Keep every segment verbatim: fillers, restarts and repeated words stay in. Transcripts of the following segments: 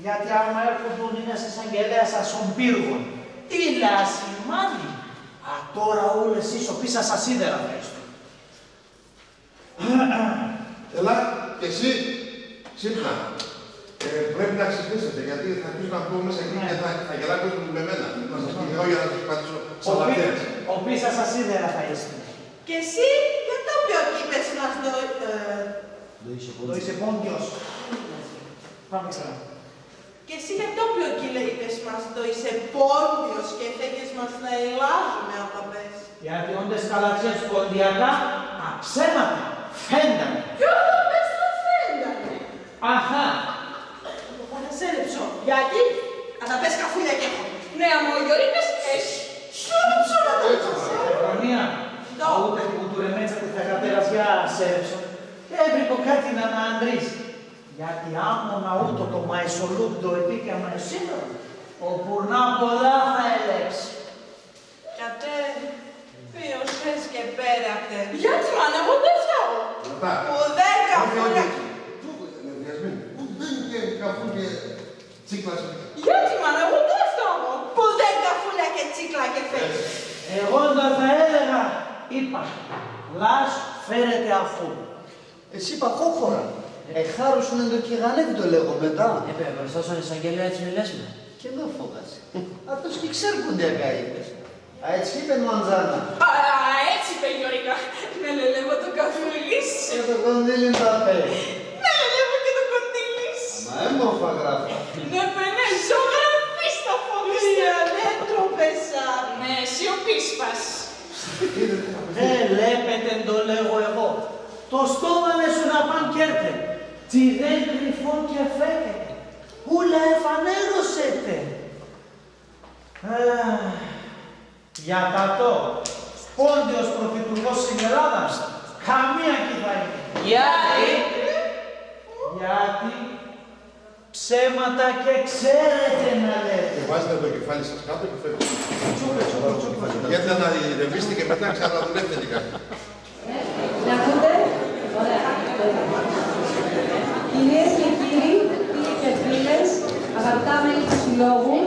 Γιατί άμα έρχουτουν, είναι σε εισαγγελέας ας σον πύργον, ύλα ασημάνει, ατώρα ούλες ίσο πίσ' σα σίδερα θα είστον. Ελά, και εσύ, ξύπνα. Ε, πρέπει να ξυπνήσετε, γιατί θα αρχίσουν να ακούω μέσα εκεί και θα, θα γελάει ο κόσμος με μένα. Θα σας πειραιώ για να σας πατήσω. Σαλατέας. Οπί-, οπίσ' σα σίδερα θα είστον. Και εσύ, για ντο πια 'κ' είπες μας ντο-, ε, ντο είσαι πόντιος. Ντο είσαι πόντιος. Πάμε ξανά. Και εσύ για ντο πια 'κ' είπες μας ντο είσαι πόντιος και εφέκες μας να ελάζουμε άμα πες. Γιατί όντες καλατσιές ποντιακά, τα ψέματα φαίντανε. Κι όταν πες το φαίντανε. Αχά. Εγώ θα σέρεψω. Γιατί; Αναπές καφούλια κι έχω. Ναι, άμα ο Γιωρίκας έχει. Σώψω να τα... Σοφρονία, ντο; Αούτα τη γουτουρεμέτσα τη θεκατέρας για σέρεψον. Εύρικω κάτι να, να αντρείς. Γιατί άμονα ατό το μαϊσολούκ ντο εποίκ' αμα εσύν, ο πουρνά πολλά θα ελέπ'ς. Κατέ, ποίος έσ' και πέραπτε. Γιατί, μάνα, εγώ ντο έφταγω; Ρωτά. Ποδέν καφούλια. Όχι, όχι, όχι. Πού, ε, νευριασμένη. Ποδέν και καφούλια τσίκλα. Γιατί, μάνα, εγώ ντο έφταγω; Ποδέν καφούλια και τσίκλα και φέκες. Εγώ ντο θα έλεγα, είπα, λα σ' φέρετε αφού. Εσύ παχόχωρα. Εχάρωσον ντο 'κ' εγανέβη ντο λέγω μετά. Έπε, μπροστά σον εισαγγελέα έτσι μιλάς με; Και να φοβάσαι. Ατός 'κ' εξέρ' ποντιακά είπες. Αέτσ' 'κ' είπεν, μαντζάνα. Α, αέτσ' είπεν, Γιωρίκ. Μ' ελελεύω το καφούλι σ'. Και το κονδύλι ντ' απέ. Μ' ελελεύω και το κονδύλι σ'. Μα έμορφα γράφω. Ναι, παι, ναι, ζωγραφίς θα φοβεστώ. Μία, ντ' έτροπες σα. Ναι, σιωπήσπας. Ελέπετε ντο λέγω εγώ. Το στόμαν εσουν απάν' κέρτεν, τιδέν κρυφόν 'κ' εφέκεται. Ούλα εφανέρωσετε. Αχ, για τ' ατό, πόντιος πρωθυπουργός σην Ελλάδαν, καμία 'κι θα είναι. Γιατί; Γιατί ψέματα 'κ' εξέρετε να λέτε. Βάζετε το κεφάλι σας κάτω και φεύγετε. Τσούπε, τσούπε, τσούπε, τσούπε. Γιατί να ηρεμήσετε και μετά ξαναδουλεύετε λιγάκι. Με ακούτε; Ωραία. Κυρίες και κύριοι, φίλοι και φίλες, αγαπητά μέλη του Συλλόγου,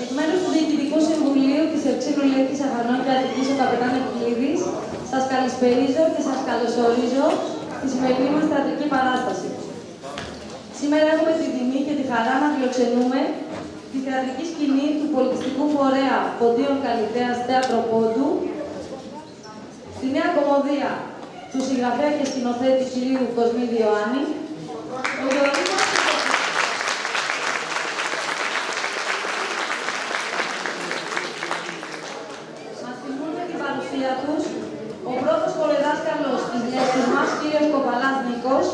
εκ μέρους του Διοικητικού Συμβουλίου της Ευξήνου Λύκης Αχανών και Αττικής, ο καπετάν Ευκλήδης, σας καλησπερίζω και σας καλωσορίζω στη σημερινή μας θεατρική παράσταση. Σήμερα έχουμε την τιμή και τη χαρά να φιλοξενούμε τη θεατρική σκηνή του Πολιτιστικού Φορέα Ποντίων Καλλιτέας Θέατρο Πόντου, τη νέα κωμωδία του συγγραφέα και σκηνοθέτη κυρίου Κοσμίδη Ιωάννη, ο Γεωργίου Κωστή. Μας τιμούν με την παρουσία τους ο πρώτος χοροδάσκαλος της Λέσχης μας, κύριος Κοπαλάς Νίκος,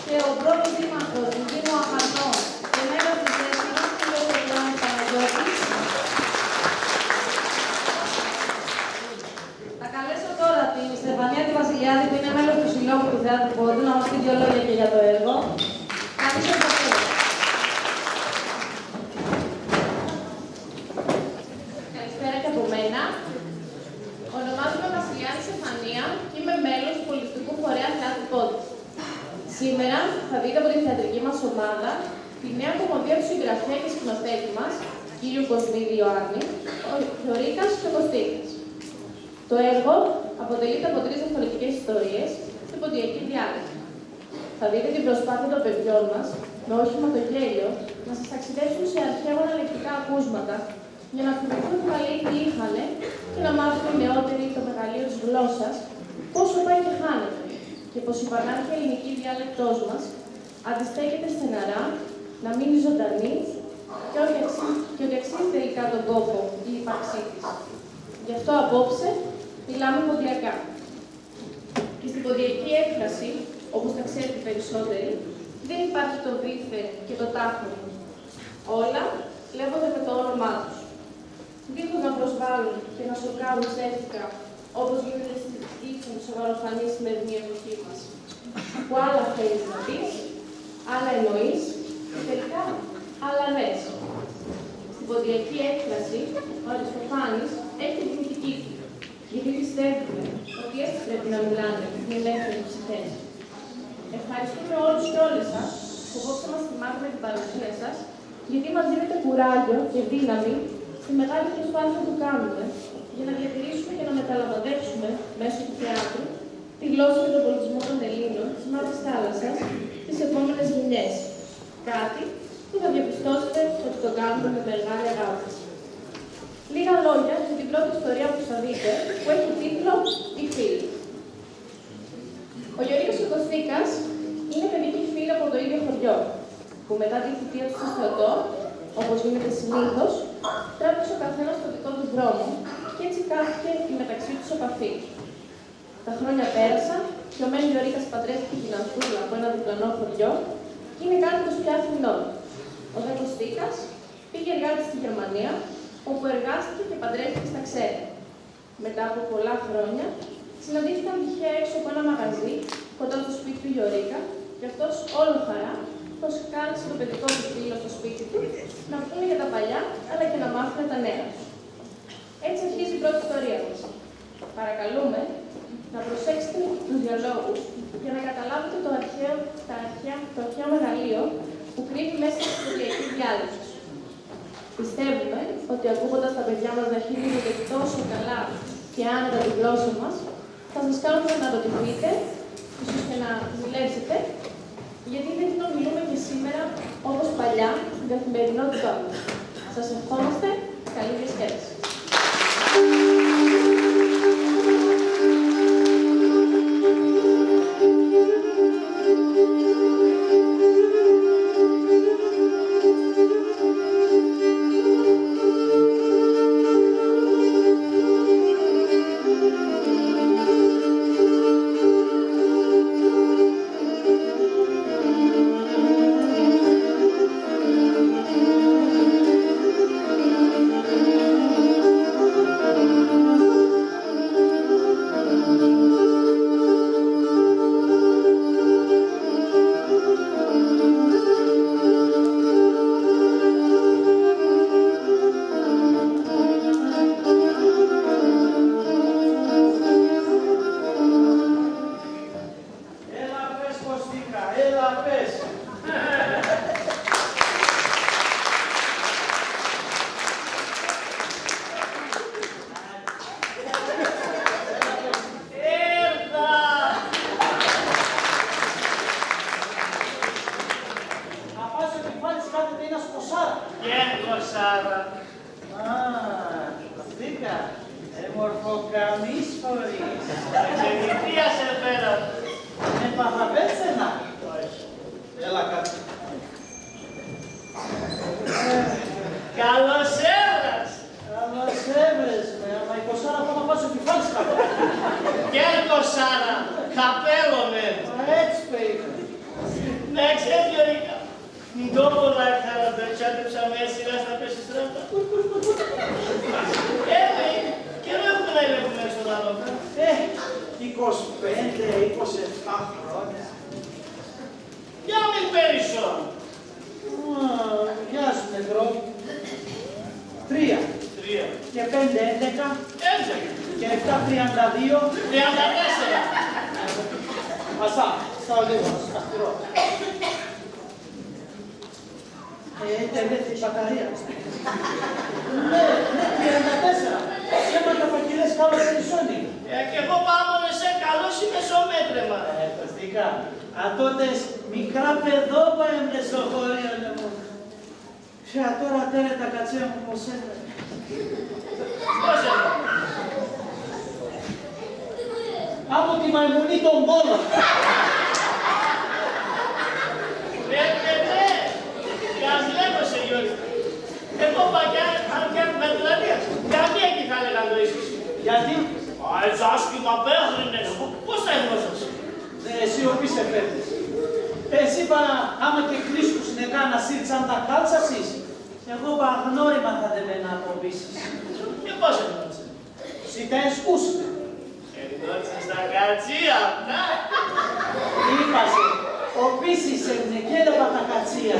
και ο πρώτος δήμαρχος του Δήμου Αχανών και μέλος της Λέσχης μας, κύριος Κοπαλάς Παναγιώτης. Θα καλέσω τώρα την Στεφανία τη Βασιλιάδη, που είναι μέλος του Συλλόγου του Θεάτρου Πόντου, να μας πει δύο λόγια και για το έργο. Καλησπέρα και από μένα. Ονομάζομαι Βασιλιάδη Στεφανία και είμαι μέλος του Πολιτιστικού Φορέα Θεάτρου Πόντου. Σήμερα θα δείτε από τη θεατρική μας ομάδα τη νέα κωμωδία του συγγραφέα και σκηνοθέτη μας, κύριου Κοσμίδη Ιωάννη, ο Γιωρίκας και ο Κωστίκας. Το έργο αποτελείται από τρεις διαφορετικές ιστορίες σε ποντιακή διάλεκτο. Θα δείτε την προσπάθεια των παιδιών μας, με όχημα το γέλιο, να σας ταξιδέψουν σε αρχαίγωνα λεκτικά ακούσματα, για να θυμηθούν παλιοί τι είχανε και να μάθουν οι νεότεροι το μεγαλείο της γλώσσας πόσο πάει και χάνεται, και πως η πανάρχια ελληνική διάλεκτός μας αντιστέκεται στεναρά να μείνει ζωντανή και ότι, αξί-, και ότι αξίζει τελικά τον κόπο η ύπαρξή της. Γι' αυτό απόψε μιλάμε ποντιακά. Και στην ποντιακή έκφραση, όπως τα ξέρετε περισσότεροι, δεν υπάρχει το δίθεν και το τάχον. Όλα λέγονται με το όνομά τους, δίχως να προσβάλλουν και να σοκάρουν ψεύτικα, όπως γίνεται στην δίθεν σοβαροφανή σημερινή εποχή μας, που άλλα θέλεις να πεις, άλλα εννοείς και τελικά άλλα λες. Στην ποντιακή έκφραση, ο Αριστοφάνης έχει τη δυνητική του, γιατί πιστεύουμε ότι έτσι πρέπει να μιλάνε οι ελεύθερες ψυχές. Ευχαριστούμε όλους και όλες σας που απόψε μας τιμάτε με την παρουσία σας, γιατί μας δίνετε κουράγιο και δύναμη στη μεγάλη προσπάθεια που κάνουμε για να διατηρήσουμε και να μεταλαμπαδεύσουμε μέσω του θεάτρου τη γλώσσα και τον πολιτισμό των Ελλήνων της Μαύρης Θάλασσας στις επόμενες γενιές. Κάτι που θα διαπιστώσετε ότι το κάνουμε με μεγάλη αγάπη. Λίγα λόγια για την πρώτη ιστορία που θα δείτε, που έχει τίτλο «Η Φίλη». Ο Γιωρίκας ο Κωστίκας είναι παιδική φίλη από το ίδιο χωριό, που μετά τη θητεία του στο στρατό, όπως γίνεται συνήθως, τράβηξε ο καθένας το δικό του δρόμο και έτσι χάθηκε η μεταξύ τους επαφή. Τα χρόνια πέρασαν και ο μεν Γιωρίκας παντρεύτηκε την Ανθούλα από ένα διπλανό χωριό και είναι κάτοικος πια Αθηνών. Ο δε Κωστίκας πήγε εργάτης στη Γερμανία, όπου εργάστηκε και παντρεύτηκε στα ξένα. Μετά από πολλά χρόνια, συναντήθηκαν τυχαία έξω από ένα μαγαζί κοντά στο σπίτι του Γιωρίκα και αυτός όλο χαρά προσκάλεσε το παιδικό του φίλο στο σπίτι του να πούνε για τα παλιά, αλλά και να μάθουν τα νέα. Έτσι αρχίζει η πρώτη ιστορία μας. Παρακαλούμε να προσέξετε τους διαλόγους για να καταλάβετε το αρχαίο, τα αρχαία, το αρχαίο μεγαλείο που κρύβει μέσα στη σταδιακή διάλεκτος. Πιστεύουμε ότι ακούγοντας τα παιδιά μας να χειλίζονται τόσο καλά και άνετα τη γλώσσα μας, θα σας κάνουν να αναρωτηθείτε, ίσως και να ζηλέψετε, γιατί δεν την ομιλούμε και σήμερα όπως παλιά στην καθημερινότητά μας. Σας ευχόμαστε καλή διασκέδαση. Έλα πες, Κωστίκα, έλα πες. Έρθα! Απάν' σο κεφάλι σ' κάθεται ένας Κοσάρα. Ποίν Κοσάρα; Α, Κωστίκα, έμορφο καμίς φορείς. Εξ Αιγυπτίας εφέραν. Επαραβέτς ενα; Όχι. Έλα κάτω. Καλώς έβρας. Καλώς έβρες με, άμα η Κοσάρα απάν' απάν' σο κεφάλι σ' κάθεται. Ποίν Κοσάρα, καπέλο με. Μα έτσι πέει. Να ξέρεις, Γιωρίκα, ντο πολλά χάραν που εξάντεψα με σειρά στα πέσ' σ' τράπτα. Ε, καιρόν έχουμε να ελέγχουμε σον άλλο. Ε, είκοσι πέντε, είκοσι εφτά χρόνια. Για μη περισσόν. Α, γεια σου, νεκρό. Τρία. Τρία. Και πέντε, έντεκα. Έντεκα. Και εφτά, τριάντα δύο. Τριάντα τέσσερα. Ας σ' τα, σ' τα λίγο, ας σ' τα χτυρώ. Ε, τελείωσε η μπαταρία. Ναι, ναι, τριάντα τέσσερα. Ψέματα πα κι λες, κάλος περισσόν είναι. Ε, κι εγώ πα μόνον εσέν καλός είμαι σο μέτρεμα. Ε, Κωστίκα, ατότες μικρά παιδόπα έμπρες σο χώριον εμουν. Πια ατώρα τέρ' έν' τα κατσία μου, πώς έν'. Πώς έν'; Άμον τη μαϊμουνί τον κώλον. Ρε, ρε, ρε. Κας λέγω σε, Γιώργη. Εγώ πα κι αν, αν κι αν με τρελανίας, καμία κι θα λέγαν το ίσως. Γιατί; Α, έτσι άσχημα παίρνεις. Πώς θα εγνώσας; Εσύ οπίσ' εφεύγεις; Εσύ πα, άμα και κλείσκουσιν εκάν' να σύρτς άν' τα κάλτσας εις, εγώ πα αγνώριμα θα ντ' εμέν' από πίσ' εις. Και πώς εγνώρισα; Σ' ιτ' έσκουσα. Εγνώρισες τα κατσία, να. Είπα σε, οπίσ' εις έν' κι έλεπα τα κατσία.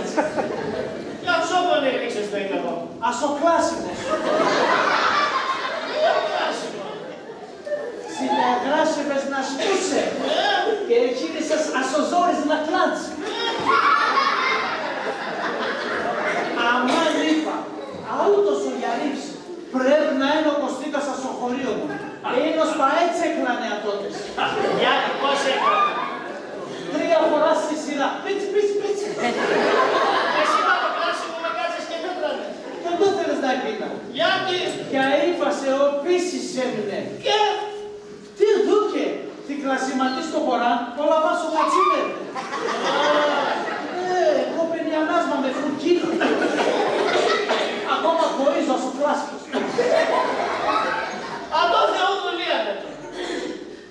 Κι ας σώπον εγροίσες το ίνεκον; Ας σο κλάσιμον. Ποίον κλάσιμον; Σ' ιτ' εγράσευες να σκούσα. Ε; Και εγύρισες ας σο ζόρι σ' να Ίνος πα έτσι έκλανε ατότες. Γιάννη, πώς έκλανε; Τρία φορά ση σειρά. Πιτς, πιτς, πιτς. Εσύ πα το κλάσιμο με κάτσε και με έκλανε. Και ντο θέλες να επίνα; Γιατί; Και αείπα σε, ο πίσης έμεινε. Και; Τι δούκε, θ' εκλασιματίς το χωράν, όλα πα σο κατσί μ' έρ'νε. Ε, εγώ πενιανάς μ' αμε φουρκίνο. Ακόμα κοΐζω ας ο κλάσιμος. Ατό Θεού δουλεία έν' ατό.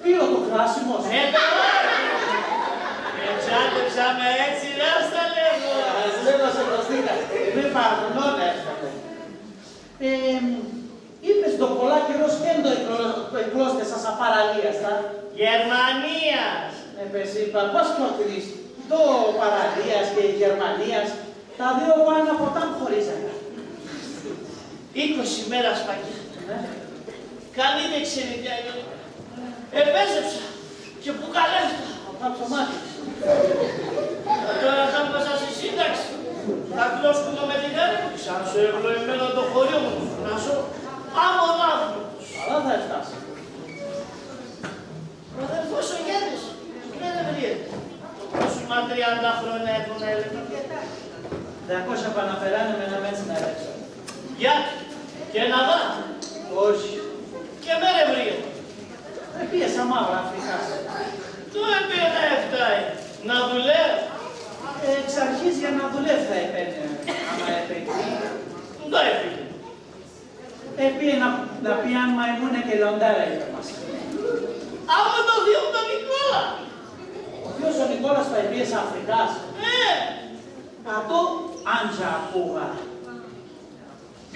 Ποίον, το κλάσιμος; Ε, καλά. Ετσάντεψα με έτσι, ας τα λέγω. Ας λέγω σε κοστίκα. Εμέ πα αγνώνα έφτανε. Ε, είπες ντο πολλά καιρός καίντο εκλο-, εκλώστες ας απαραλίας, α; Γερμανίας. Ε, πες, είπα, πώς κι ο τρεις, ντο παραλίας και Γερμανίας, τα δύο πα ένα ποτάμ χωρίζανε. Είκοσι μέρας πα καίντο. Ναι. Κανείς δεν ξέρει τι άλλο. Επέζεψα και πουκαλεύτηκα. Απ' το μάτι. Τώρα θα έμαθα ση σύνταξη. Θα κλώσκουμαι με την έρευνη. Σαν σο ευλογημένο το χωρί μ', να σω άμον άμον. Καλά θα ευτάς. Ο αδελφός ο Γιάννης δεν ευρύεται. Πόσους μα τριάντα χρόνια έχω να ελέπω. Δακόσια πα να περάνε με να μ' έτσι να ελέπω. Γιάννη, και να δα. Όχι. Και με ευρύεται. Επήεν σα μαύρα Αφρικάς. Ντο επήεν να ευτάει; Να δουλεύ'; Εξ αρχής για να δουλεύ' θα επέν', άμα επαιτεί. Ντο επήεν; Επήεν να, να πιάν' μαϊμούνα και λεοντάρα, είπεν μας. Άμον το θείον τον Νικόλα. Ο θείος ο Νικόλας πα επήεν σα Αφρικάς; Ε! Ατό άντζα ακούγα.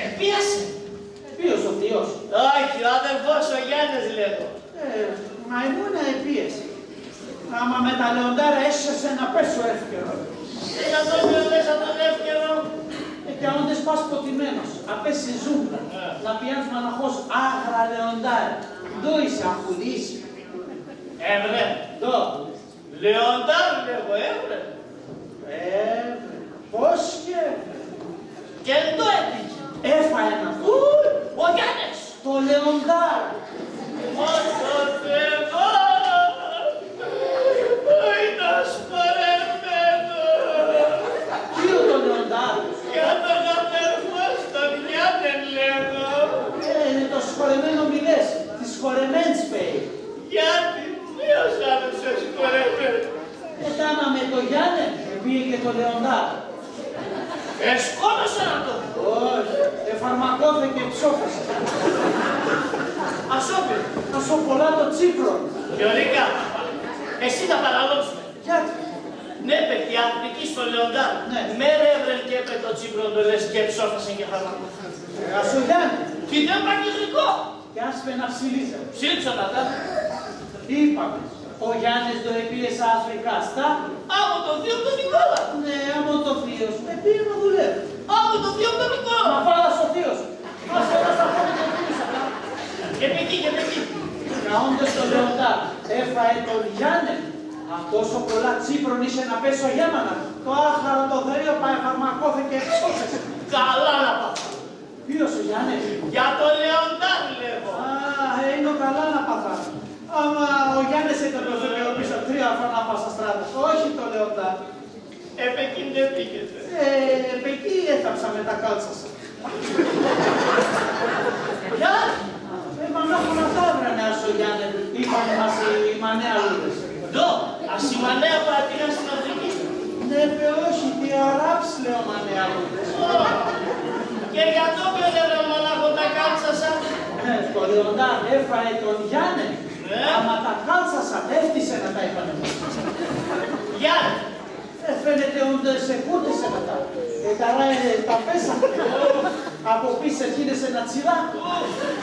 Επίεσεν; Επίεσεν ο θείος; Όχι, ο αδελφός ο Γιάννης λέγω. Ε, μαϊμούνα επίεσεν. Άμα με τα λεοντάρα έσ̆ιασεν απέσ' σο εύκαιρον. Ε, για ντο με λες ατον εύκαιρον; Ε, κι αόντες πας ποτιμένος, απέσ' ση ζούγκλαν, ε, να πιάν' μαναχώς άχρα λεοντάρα. Ντο είσαι, αχουντής; Εύρεν ντο; Λεοντάρ' λέγω, εύρεν; Εύρεν. Πώς 'κ' εύρεν; Και ντο έπηκεν; Έφαεν ατο. Ου, ο Γιάννης! Το λεοντάρ'. Ω, το Θεό! Ω, ήτον συγχωρεμένος. Ποίον το λεοντάρ'; Για τον αδελφόν σ' τον Γιάννεν λέγω. Ε, το συγχωρεμένον μη λες, τη συγχωρεμέν' πέει. Γιάννη, ποίον σ' άμεσον συγχωρεμένον; Ε, τ' άμα με το Γιάννεν, επήεν και το λεοντάρ'. Εσκότωσεν ατο; Όχι, εφαρμακώθεν και εψώφεσεν. Ας σώπιον; Ας σώπιον, πολλά το τσίπρον. Γιωρίκκα, εσύ θα παραλώψουμε. Γιατί; Ναι, παι, η Αφρική σο λεοντάρ'. Ναι. Μέρα εύρεν και έπε το τσίπρον ντο λες και εψώφεσεν και εφαρμακώθεν. Ε, ας σο Γιάννεν. Τι δεν πα και γλυκό. Κι άσπεν να ψιλίζα. Ψήλιψον ατα. Είπαμε, ο Γιάννης ντο επήεν σα Αφρικάς, τα; Άμον το θείον τον Νικόλα. Ναι, άμον το θείον σ', επήεν να δουλεύ'. Άμον το θείον τον Νικόλα. Μ' αφάλας ο θείος. Ας σ' αφάλας ο θείος, ατα. Και πεκεί, και πεκεί. Κι αόντες το λεοντάρ' έφαεν τον Γιάννεν, ατόσον πολλά τσίπρον είχεν απέσ' σο γέμαναν, το άχαρο το δωρεάν πα εφαρμακώθεν και εψώφεσεν. Καλά να παθά. Ποίον σ', ο Γιάννης; Για το λεοντάρ' λέγω. Α, ε, είναι καλά να παθά. Άμα ο Γιάννης έν' ατο θ' επέν' οπίσ' σα τρία φανά πα σα στράτα. Όχι το λεοντάρ'. Επεκεί ντο επήκες; Ε, επεκεί έθαψα με τα κάλτσας. Γιάννη! Ε, μανάχον ατά εύρανε ας σο Γιάννεν, είπανε μας οι μανέαλουδες. Ντο, ας σ' οι μανέαλουδες πα επήεν σην Αφρικήν; Ναι, παι, όχι, τι Αράπς, λέω, μανέαλουδες. Ω, και για ντο παι εύρανε μανάχον τα κάλτσας ατ'; Ναι, το λεοντάρ' έφαεν τον Γιάννεν, ναι, άμα τα κάλτσας ατ' έφτισεν ατα, είπανε. Γιάννη! Ε, φαίνεται όντε σε κούρτισε ατα. Ε, ταρά, ε, τα πέσαν. Από πίσ' εκείνεσεν να τσιρά.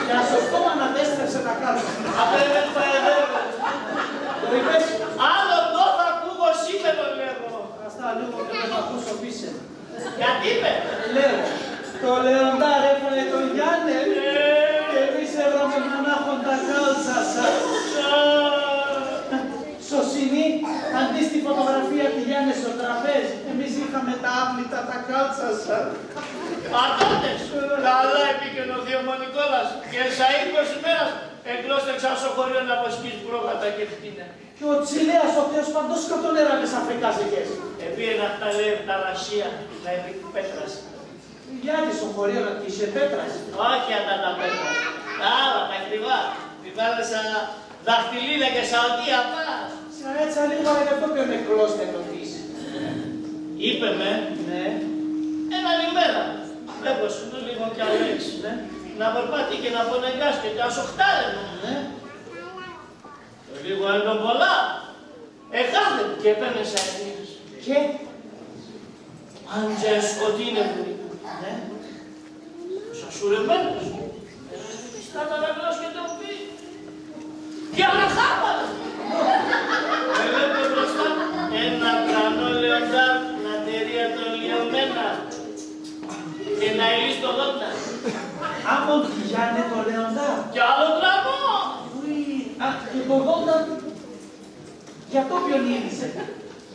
Και ας σο στόμαν ατ' έστρεψεν τα κάλτσας. Απέν' πα εύρανε. Το είπες; Άλλο ντο θα ακούγω, σ' είπεν ντο λέγω. Ας τα λίγο και θα ακούσω πίσεν. Γιατί με; Λέω, το λεοντάρ' έφαεν τον Γιάννεν, ε, και εμείς εύραμε μανάχον τα κάλτσας ατ'. Σο σινί, αντί σ' τη φωτογραφία τη Γιάννη σο τραπέζ', εμείς είχαμε τα άπλυτα τα κάλτσας ατ'. Ατότες, καλά επήκεν ο θείον μ' ο Νικόλας, και σα είκοσι μέρας Εκλώστεν εξ' άσο χωρίον να βοσκίζ' πρόπατα και ευτίνα. Και ο τσιλέας ο Θεός παντός σκοτών έραβεν σα φεκάς εκέσ'. Επήεν αχτά, λέει, ευταρσία, να ευρήκ' πέτρας. Γιάτης ο χωρίον ατείχεν πέτρας; Όχι ατά τα πέτρας. Τα άλλα, τα κρυβά. Μη βάλε σα δαχτυλίδια και σα οτία απάν'. Σα αέτσ' αλίγορα, για τ' όν εκλώστεν ο Της. Είπε με, ναι, έναν ημέραν, φεύγω σ' ατό λίγο κι αλέξ', ναι, να πορπατεί και να πονεγκάσκεται, ας οχτάλεν, ναι. Το λίγο έντον πολλά, εχάθεν και επέμεσα αιτίας. Και; Άντζα εσκοτίνευεν. Ναι. Σασουρεμένος. Στάτα να γλώσκεται ο Της. Και αναχάπαρα. Ελέπ' εμπροστά έναν τρανόν λεοντάρ' να τερεί ατο λιωμένα και να ελύει σ' το δόν' ατ'. Άμον τη γιάν' έτον λεοντάρ'; Κι άλλο τρανόν. Ουί, α, και το δόν' ατ'; Για τ' όποιον ήλυσεν;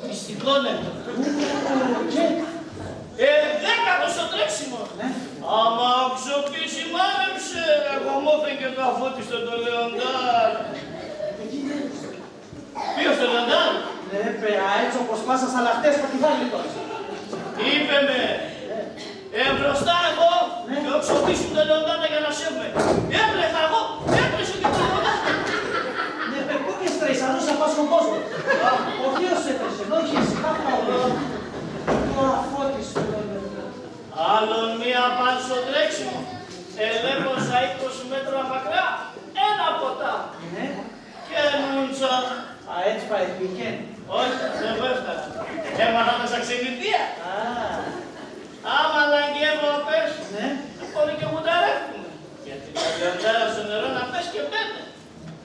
Μυστικόν έτον. Ου, και; Ε, δέκατος σο τρέξιμον. Ναι. Άμα οξοπείς ημάνεψεν, εγαμώθεν και το αφώτιστον το λεοντάρ'. Εκεί γέλασε. Ποίος, το λεοντάρ'; Ναι, παι, αέτσ' όπως πας σα λαχτές πα 'κι θα γλιτώσεις. Είπε με. Εμπροστά εγώ, ναι, και οξοπείς το λεοντάρ' να γιανασεύ' με. Έτρεχα εγώ, έτρεχε και το λεοντάρ'. Ναι, παι, πού 'κι έτρεχες, αδόν σα πας σον κόσμον. Ο Θεός έτρεχεν, όχι εσύ, κάπου άλλο. Το αφώτιστον το λεοντάρ'. Άλλον μίαν πάν' σο τρέξιμον, ελέπ' σα είκοσι μέτρα μακρά έναν ποτάμ'. Ναι. Κι ενούντσον. Αέτσ' πα εποίκεν; Όχι, δεν έφτανα. Έμαθα τα σα ξενιτία. Α. Άμα λαγκεύω απέσ', ναι, πόνε και γουταρεύκουμαι. Γιατί το λεοντάρ' σο νερόν απέσ' και μπαίν'.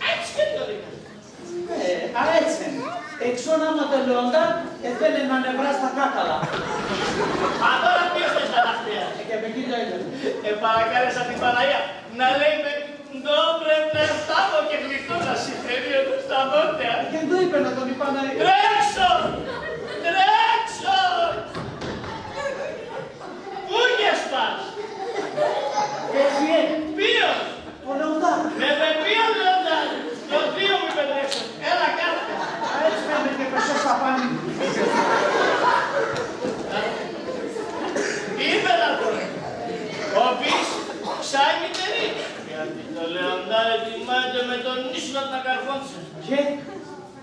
Αέτσ' και το δίνα. Ε, αέτσ' έν'. Εξόν άμα το λεοντάρ' εθέλεν να νευρά' στα κάκαλα. Ατώρα ποίος έν' στα λαχτέα; Ε, και π' εκεί το έτον. Ε, παρακάλεσα την Παναγία να λέει με ντόπρεπ' να ευτάγω και γλιτώ να σιθερίω τα δόντια. Και ντο είπεν ατον η Παναγία; Τρέξον! Τρέξον! Πού 'κι έσπας; Έφυεν. Ποίος; Το λεοντάρ'. Με, με ποίον λεοντάρ'; Το θείο μ' είπεν τρέξον. Έλα κάτω. Αέτσ' πέμπεν και πέσεν σα πάν'. Είπεν ατον. Οπείς ξάι μητερή. Γιατί το λεοντάρ' ετοιμάζεται με τον ίσον ατ' να καρφώντς' σε. Και;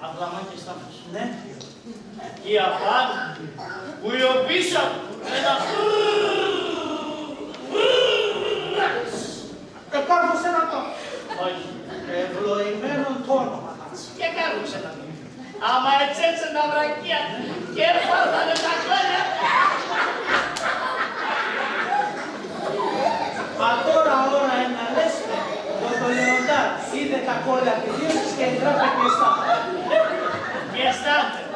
Αυλαμά 'κι εστάθεν. Ναι. Κι απάν', που η οπίσσα ατ' ένα... Εκάρφωσεν ατον. Όχι. Ευλογημένο το όνομα ατ'. Κι εκάρφωσεν ατον. Άμα ετσέτσεν τα βρακία κι επάρθανε τα κώλια. Ατώρα ώρα έν' να λες με, το, το λεοντάρ' είδε τα κώλια τη θείος και εγράφεν και εστάθεν. Και εστάθεν.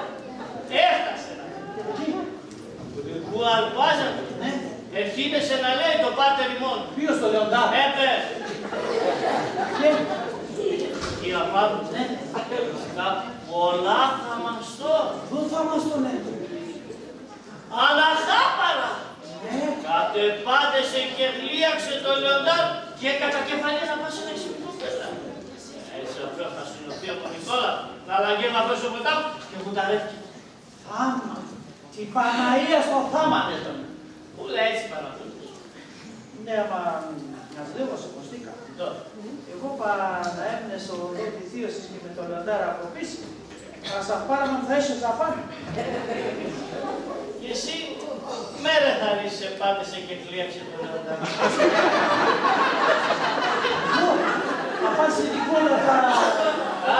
Έφτασεν. Εκεί. Που αρπάζ' ατον, ναι, εθύμεσε να λέει το πάτερ ημών. Ποίος, το λεοντάρ'; Έπε. Και; Κι απάν', ναι, πολλά θαμαστόν. Ντο θαμαστόν έτον; Αναχάπαρα. Ναι. Κατεπάτεσε και γλύαξε το λεοντάρ' και κατακεφαλήν απάν' σ' έναν ξυπνοπέτραν. Αέτσ' ατρέχ' ας σην οφία μ' ο Νικόλας, να λαγκεύ' να φέρ' σο ποτάμ' και γουταρεύκεν. Θάμα. Τη Παναΐας το θάμαν έτον. Ούλα έτσι παρακολουθείς. Ναι, άμα μιας λίγο σο κοστίκα. Ντο; Εγώ πα να έμ'νες οδόν τη θείωσης και με το λεοντάρ' αποπίσ', ας αβ' πάρ' άμαν θα έσ̆ες απάν'. Κι εσύ, μέρα θα ρίς' επάτεσε και γλύαξε το λεοντάρ'. Ω, απάν' σην Νικόλα θα...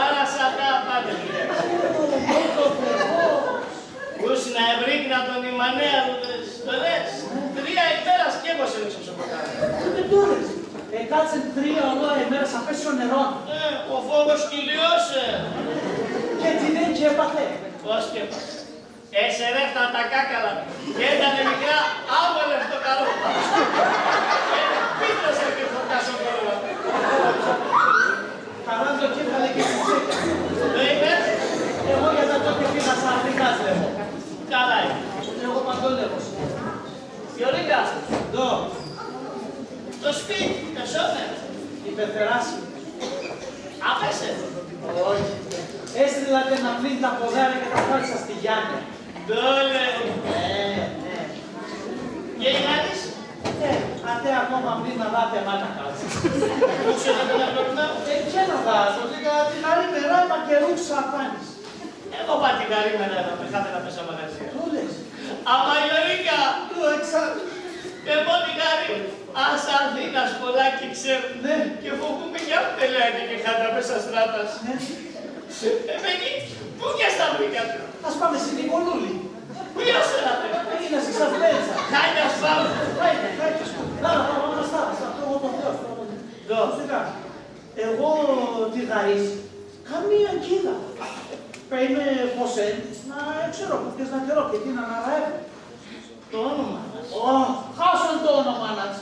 Άρα σ' ατά απάν' εγλύαξεν. Ω, το Θεός. Πού σ' να ευρήκ'ν ατον η μανέα του, το λες; Τρία ημέρας καίγωσεν έξω σο ποτάμ'. Τούτο ντο λες; Εκάτσεν τρία ολόα ημέρας απέσ' σο νερόν. Ε, ο φόβος 'κ' ελύωσεν. Και τιδέν 'κ' έπαθε; Πώς 'κ' έπαθεν; Εσερεύτ'νταν τα κάκαλα. Κι έτανε μικρά, άμον λευτοκαρό. Επίτρεψα και φορτάσω κόρελα. Ταράντο κέφαλ' και τσιτσέκια. Ντο είπες; Εγώ για τ' ατό 'κ' επήγα σα Αφρικάς, λέγω. Καλά είναι. Εγώ παντό λέγω. Γιωρίκ', ντο; Το σπίτ', τα σώμερα. Η πεθερά σ'. Απέσ' έν'. Όχι. Έστειλα ατεν να πλύνει τα ποδάρια και τα φάλτσα ς' τη γιάννη. Ντο λες; Ε, ναι. Και εγάλισε; Ε, ατέ ακόμα πλύν'ν αδά ατεμά τα κάλτσας. Πού ξέσαι να το να πλύν'ν; Ε, ποίν αδά, το δίκα, τη γαρή με ράιπα και ρούξα απάν' εις. Εγώ πα τη γαρή με ράιπα, με χάθεν απέσ' σα μαγαζία. Τ' λες; Άμα, Γιωρίκ', το εξάλλου. Εμόν τη γαρή ας Αθήνας πολλά 'κι ξέρ'ν. Ναι. Και φοβούμαι κι άμ' τελέεται και χάν'τα απέσ' σα στράτας. Ναι. Εμένει, πού κι ας τα βρήκ' ατεν; Ας πάμε σην Νικολούλη. Ποίος έν' ατεν; Εκείνας εις Αφρέντσα. Χάιντε ας πάμε. Χάιντε, χάιντε. Να, να, να, να, να, να, να, εγώ το Θεό, το Θεό. Ντο. Σιγά. Εγώ τη γαρή σ', καμίαν 'κ' είδα. Πέει με ποσέν, να εξέρω πού 'κ' εσ' να κερώ και τίναν αραεύω. Το όνομαν ατ'ς; Ω, χάσον το όνομαν ατ'ς.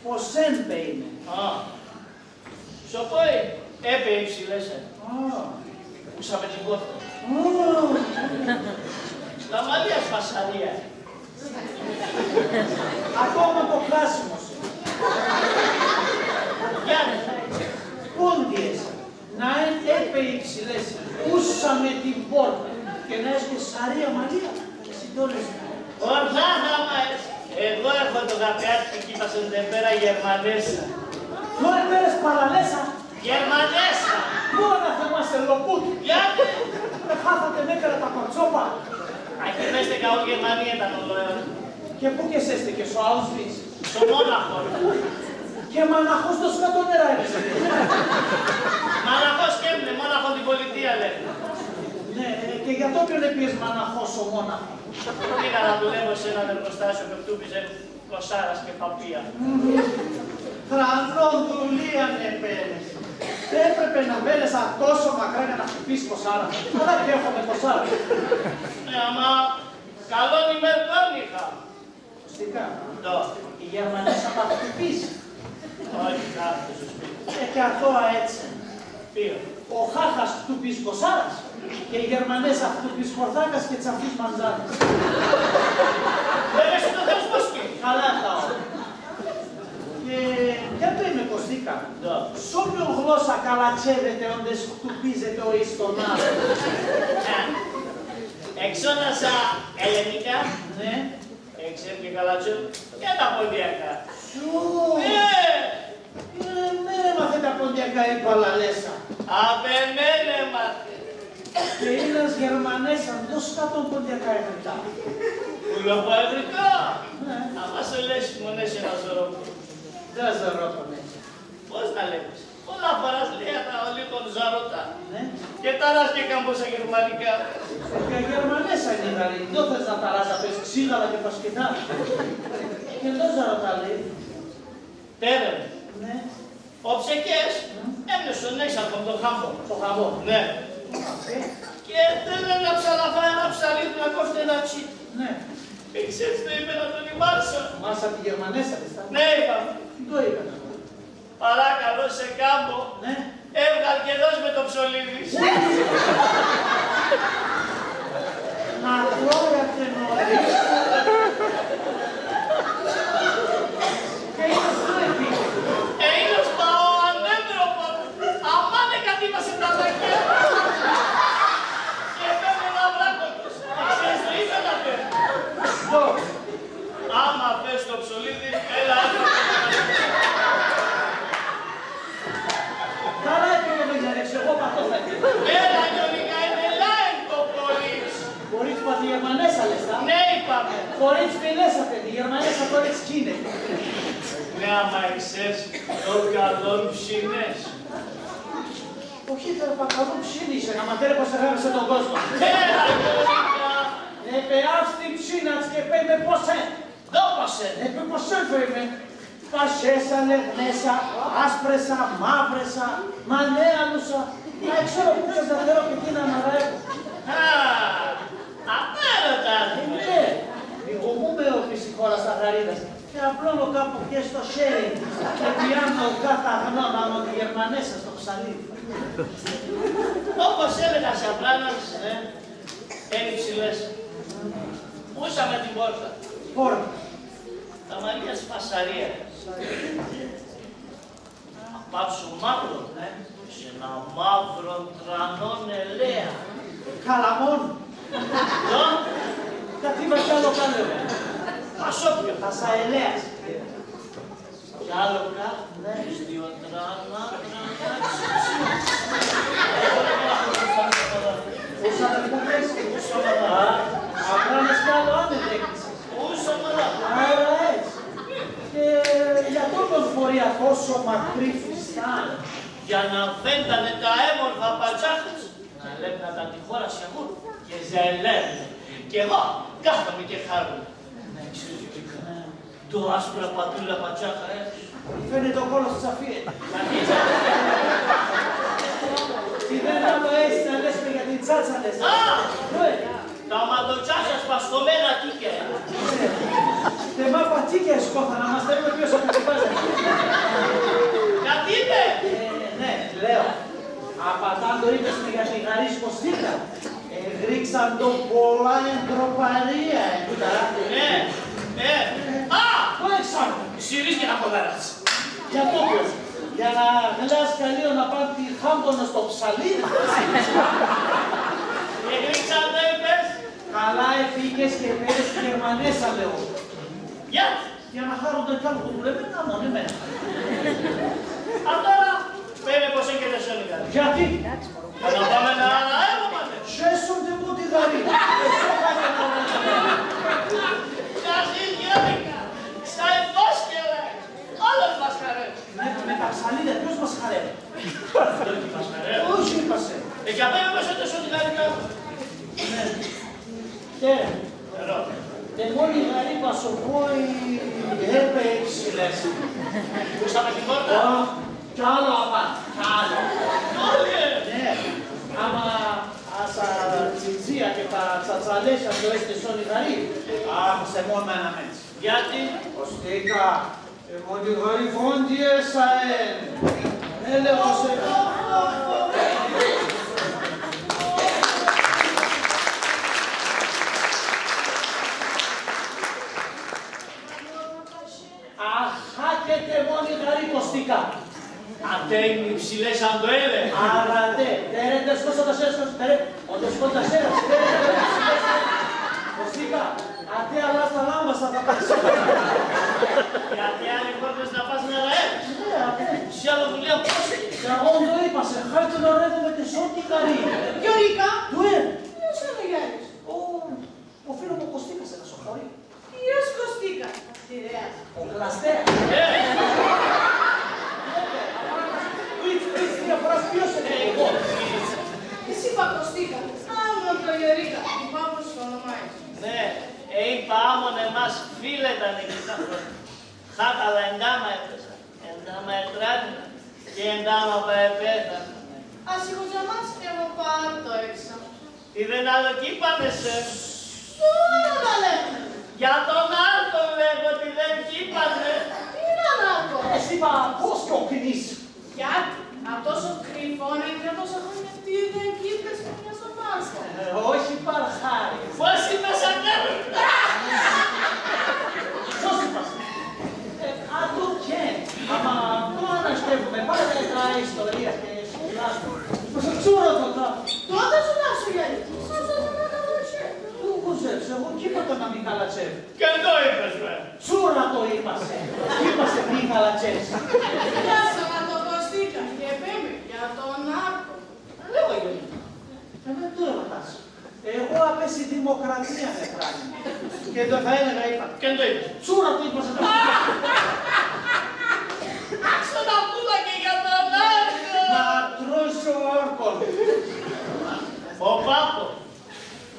Ποσέν πέει με. Α. Σο πόι έπεε η ψηλέσσα. Α. Πούσα με την πόρταν. Ω. Τα μαλλία σ' φασαρία. Ακόμα το κράσιμο σ'. Γιάννη. Πόντιες. Να έν' έπεε η ψηλέσσα. Πούσα με την πόρταν. Και να έχ'ς και σαρία μαλλία. Εσύ ντο λες; Ορθά θα μάες. Εγώ έχω το γαπεάτ' 'κι 'κ' είπασεν τ' επέρα Γερμανέσσα. Ντο επέρες, Παλαλέσσα; Γερμανέσσα. Μόνα θα μάες, λοπούτ'. Γιατί; Εχάθ' ατεν, έκ'ραν τα κορτσόπα. Ακ' εμέστεκα όλ' Γερμανία έν' ατεν ολοέον. Και πού 'κ' εσέστεκες, σο Auschwitz; Σο Μόναχον. Και μαναχός ντο σκατόν εράευες; Μαναχός 'κ' έμ'νε, μόναχον την πολιτείας λέγ'νε. Ναι, ε, και για το ποιον επήες μαναχός σο Μόναχον; Επήγα να δουλεύω σ' έναν εργοστάσιον που εχτούπιζεν κοσσάρας και παπία. Θρανόν δουλείαν επέρες. Έπρεπεν να παίρνες ατόσο μακράν για να χτουπείς κοσσάρας. Αλλά 'κ' έχομε κοσσάρας. Ναι, άμα καλόν ημέρ 'κ' όν είχα. Κωστίκα. Ντο. Η Γερμανέσσα πα χτουπίζ'; Όχι, κάθεται σο σπίτ' ατ'ς. Ε, και ατό αέτσ' έν'. Ποίον; Ο Χάχας χτουπίζ' κοσσάρας και η Γερμανέσσα χτουπίζ' πορθάκας και τσαφίζ' μαντζάνες. Ρε, εσύ το Θεός πώς και. Καλά τα όλα. Και για πέει με, Κωστίκα. Ντο. Σ' όποιον γλώσσα καλατσεύεται όντες χτουπίζεται ο εις τον άλλον; Ε, εξώνασα ελληνικά. Ναι. Εξέρ' και καλατσεύ' και τα ποντιακά. Ω! Ναι! Ε, εμέν εμάθε τα ποντιακά η Παλαλέσσα. Απ' εμέν εμάθε. Και είνας Γερμανέσσα ντο σκατόν ποντιακά ευρήκ' ατά; Πουλοπαιδικά; Ναι. Άμα σε λέει, μόνον έναν ζωρόπον. Ντο ζωρόπον έχ' ατά; Πώς να λέγω σε. Πολλά φοράς λέει ατά ολίγον ζαρωτά. Ναι. Και ταράζ' και κάμποσα γερμανικά. Ε, και Γερμανέσσα είναι η γαρή. Ντο θες να ταράζ' απέσ' ξύγαλα και πασχετά; Και ντο ζαρωτά λέει; Τέρεν. Ναι. Οψεκές, μμ, έμ'νε σον έξαρχον τον Χάμπον. Τον Χάμπον. Ναι. Ε. Και θέλ' έν' ψαλαφά, έναν ψαλίδ'ν, να κόφτ' έναν τσίτ'. Ναι. Εξέρτς ντο είπεν ατον η μάρσσα; Μάρσσα τη Γερμανέσσα, λες; Ναι, είπα. Ντο είπεν ατον; Παρακαλώ, σε κάμω, ναι, έβγαλ' και δώσ' με το ψωλίδι σ'. Μακρόια και νωρίς. Και είνας ντο επήγεν; Ε, είνας πα ο ανέμροπον. Αμάν εκατήβασεν τα δακιά. Και επέμ'νεν αβράκωτος. Ξέρεις ντο είπεν ατεν; Ντο; Άμα θες το ψωλίδι, έλα, έλα. Καλά επήγεν, εγώ πατώ θα επήγω. Έλα, Γιωρίκ', εμ' ελάεν το κορίτσ'. Κορίτσ' πα τη Γερμανέσσα, λες; Ναι, είπαμε. Κορίτσ' πα ίνες ατεν, τη Γερμανέσσα κορίτσ' 'κ' είναι. Ναι, άμα εξέρτς το καλόν ψ' ίνες. Ο Χίτλερ πα καλόν ψ' ίνισε, να ματέρ' πώς εγάμεσε τον κόσμον. Έλα, Γιωρίκ'. Επεάφθ' τη ψ' ίνατς και πέει με ποσέν. Ντο ποσέν; Ε, πε ποσέν πέει με. Πασέσσα, λεγνέσσα, άσπρεσσα, μαύρεσσα, μανέαλουσσα. Μα εξέρω πού 'κ' εσ' να τέρω και τίναν αραεύω. Α, ατά ερωτάς με. Ε, ναι. Λιγομούμε опείς η χώρα σ' αχαρίδας. Και απλώνω κάπου και στο χέρι και πιάνω κάτ' αγνόν άμον τη Γερμανέσσα σο ψαλίδι. Όπως έλεγα σ' αφράνας, ε, έν' η ψηλέσσα. Πούσα με την πόρταν. Πόρταν. Τα μαλλία σ' φασαρία. Απάν' σο μαύρον, ε, Σ' έναν μαύρον τρανόν ελέα. Καλαμόν. Ντο; Κατ' είπα κι άλλο κάλεμα. Πασόπιον. Πασά ελέας. Κι άλλο κάτ'; Ναι. Σ' δύο τρανά, τρανά, ξυ-, ξυ-, Πώς θα τα πούμε έτσι; Πώς θα τα... Α, απράνες κι άλλο, άνευ έκλεισες. Πώς θα τα... Αέρα έτσι. Και για τούτον φορεί ατόσον μακρύ φουστάν; Για να φαίντανε τα έμορφα πατσάκας. Να ελέπ'νε ατά τη χώρα σ' εγούρ' και ζελεύ'νε. Κι εγώ κάθουμαι και χάρουμαι. Ναι, ξέρεις, Γιώργα, ντο άσπρα πατούλα πατσάκα, ε. Φαίνεται ο κώλος της αφίεται. Τιδέν άλλο έεις να λες με για την τσάτσα, λες. Α! Ντο έν'; Τα ματοτσάτσια σπασμένα τίκια έν'. Τεμά πατσίκια εσκώθαν, να μας τα είπε ποιος θα τα τσιπάζανε. Κάτι είπες; Ε, ναι, λέω. Απατά ντο είπες με για τη γαρή σ' Κωστίκα. Εγροίξαν ντο πολλά εντροπαρία, ε, κουταρά. Ναι, ναι. Α! Ντο έξαν; Ξυρίσκεν να ποδαράς. Για τ' όπλας. Για να γλάς καλλίον απάν' τη χάμπονο σ' το ψαλί. Εγροίξαν ντο είπες; Καλά εποίκες και επέρες τη Γερμανέσσα, λέω. Για; Για να χάρουν κι άλλο που δουλεύει, να μόνοι μένα. Ατώρα, πέει με ποσέν και τ' εσόν η γαρή. Γιατί; Για να πάμε να αέρομανε. Σ' έσον τ' εγώ τη γαρή. Εσώ κάτ' να... Κι ας η Γιώργα, σα εφώσκελα. Όλος μας χαρεύει. Ναι, με τα ψαλίδια ποιος μας χαρεύει; Αυτόν εκεί μας χαρεύει. Πώς είπασαι; Ε, για πέει με ποσέν τ' εσόν τη γαρή. Ναι. Τέρεν. Εδώ. Τ' εμόν η γαρή πα σο πόι έπεε ψηλές. Πού, σ' απάν' την πόρταν; Ω, κι άλλο απάν', κι άλλο. Κι άλλο, ε. Ναι. Άμα ας τα τσιτζία και τα τσατσαλέσια ντο έστ'νε εσόν η γαρή, αχ, ας εμόν'μεν ανάμετς. Γιατί; Κωστίκα, τ' εμόν τη γαρή φρόντισα έν'. Έλεος έν'. Αχά και τ' εμόν η γαρή, Κωστίκα. Ατέ έν' οι ψηλές σαν το αίρεν. Αρ' ατέ, τέρεν τ' εσκώσα τ' ασέρας, τέρεν, ο τ' εσκώσα τ' ασέρας, τέρεν, τέρεν, ψηλές, Κωστίκα, ατέ αλλά στα λάμπα σα θα πέσω. Και ατέ άλλοι χόρτες να πας να ραεύεις. Ναι, ατέ. Σ' άλλο δουλειά πώς; Κι εγώ ντο είπα σε, χάρτον να ραεύουμαι τ' εσόν τη γαρή. Γιώργικα. Ντο έν'; Ποίος έν' ο Γιάρης; Ω, ο φίλος μ' ο Κωστίκας έν' ασ' σο χωρί. Ποίος Κωστίκας; Αστηρέας; Ο Κλαστέρας. Ουίτς, ουίτς, δύο φοράς ποίος έν'; Εγώ. Εσύ είπα Κωστίκα, άμον το Γιωρίκα, η πάπος σ' ονομάει. Ναι, ε, είπα άμον εμάς φίλε ήτανε και τα χρόνια. Χάταλα εντάμα έπεσαν, εντάμα ετράνινα και εντάμα πα επέθαναν. Ας η χωζά μας, εγώ πα το έξα. Τιδέν άλλο 'κ' είπανε σε; Τώρα να λέγουνε. Για τον Άρκο λέγω τιδέν 'κ' είπανε. Τίναν Άρκο; Εσύ πα πώς κοκκινείς; Γιάτ', ατόσον κρυφόν έν' για τόσα χρόνια, τιδέν 'κ' είπες με για σο Μάρκο; Ε, όχι παρ' χάρη. Πώς είπες, Αρκάδη; Σώσε μας. Ε, ατό 'κ' έν', άμα ντο αναστεύουμε, πάντα τα ιστορίας και σκουλάζουμε. Τσούρα το τάφο. Τότε σου λάσω, Γιάννη. Σώσε, σώσε, σώσε, σώσε. Πού χωζεύς, εγώ 'κ' είπα τα να μη χαλατσεύ'. Και ντο είπες με; Τσούρα το είπα σε. 'Κ' είπα σε μη χαλατσεύς. Λάσ' αμα το Κωστίκα, και πέει με για τον Άρκο. Λέγω, Γιώργο. Εμέ ντο ερωτάς; Εγώ απέσ' η Δημοκρατία με φράγει. Και ντο θα έλεγα, είπα. Και ντο είπες; Τσούρα το είπα σε. Άκ'σον ατούλα και για τον Άρκο. Ματρός ο Άρκον. Ο Πάπον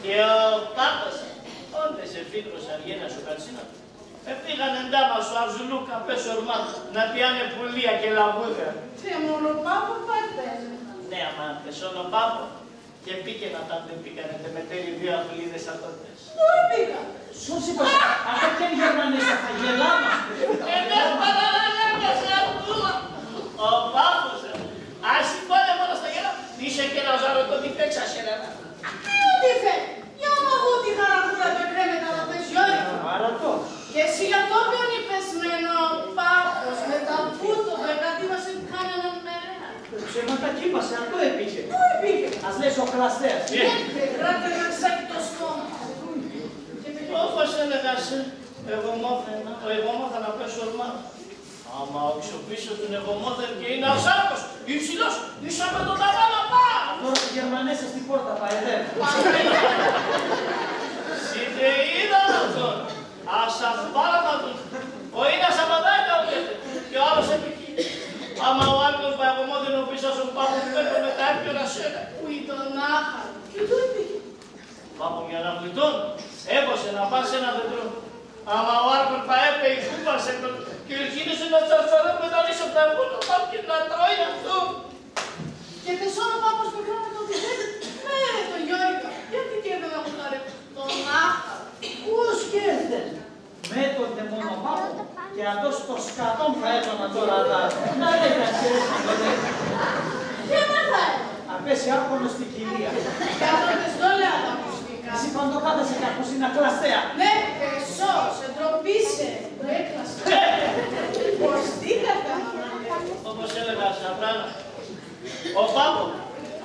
και ο Πάπος, όντες εφύτρωσαν γένας ο Κατσίνας. Επήγαν εντάμα σο Αρζουλούκα απέσ' σ' ορμάν', να πιάνε πουλία και λαμπούδια. Και μόνο Πάπον πα-, πα-, Ναι, άμα πεσόν ο Πάπον, και επήκεν ατά ντο επήκανε, τε μετέρι δύο αυλίδες ατότες. Ντο επήκανε; Σώσε μας, ατά 'κ' έν' Γερμανέσσα, θα γελά' μας. Εμέ παραλαλέγκα σε ατούλα. Ο Πάπος, ας σ' είπα, ε, μόνος θα γελά'. Είσαι και να ζάρω το τυφέξ' ας χελανά. Ποίον τυφέξ'; Για μ' εγώ τη γαραχούρα ντο εκρέμεται ατά, Γιώργο. Αρα ατό. Και εσύ για το ποιον είπες με, ο Πάπος, με τα βούτο ντο εκατέβασεν κάν' έναν μερέαν; Γερματά, κοίμασαι, ατό εποίκεν. Πού εποίκεν; Ας λέει ο κλαστέας. Κράτα να ξάει το στόμα. Όπως έλεγα σε, εγώ μόθεν, εγώ μόθεν να πέσω ορμά. Άμα οξοπίσω τον εγώ μόθεν και είναι ας άκος, υψηλός, ίσα με τον ταβάνι απάν'. Τώρα τη Γερμανέσσα στην πόρτα παεδεύω. Σιδεΐδα αυτόν. Ας αχπάραμα τον. Ο ίνας απαντάει τα ουκέτε. Και ο άλλος επικεί. Άμα ο Άλκον πα εγώ μόθεν οπίσ' ας σον πάπον παίρνω με τα έπιονα σένα. Που ήτον άχαρον. Και τούτο εποίκεν. Πάπον, για να γλιτών', έπωσε να πά' σ' έναν δέντρον. Άμα ο Άλκον πα έπε εκούπασεν τον. Και ελκίνεσεν να τσαρτσαρά με τα ρίσ' απ' τα γούλα πα και να τρώει αυτόν. Και τεσσόν ο πάπος με κράτεν τον τυφέν', με τον Γιώρικα, γιατί και δεν αγουτάρε τον άχαρον. Κούς 'κ' έρθεν; Μ' έτον τ' εμόν ο πάπον, και ατός το σκατόν θα έτον ατώρα, να λέει να χαίρεσαι, να λέει. Και πού θα έτον; Απέσ' σε άρχον ω την κοιλία. Και ατό τες δόλια τα ακουστικά. Εσύ παντό κάθεσαι κι ακούς σην ακλαστέαν. Ναι, πέσ' σο, ντροπή σε, ναι, ακλαστέαν. Πώς τι κακά να μ' ανέβει. Όπως έλεγα, Σαπράνο, ο πάπον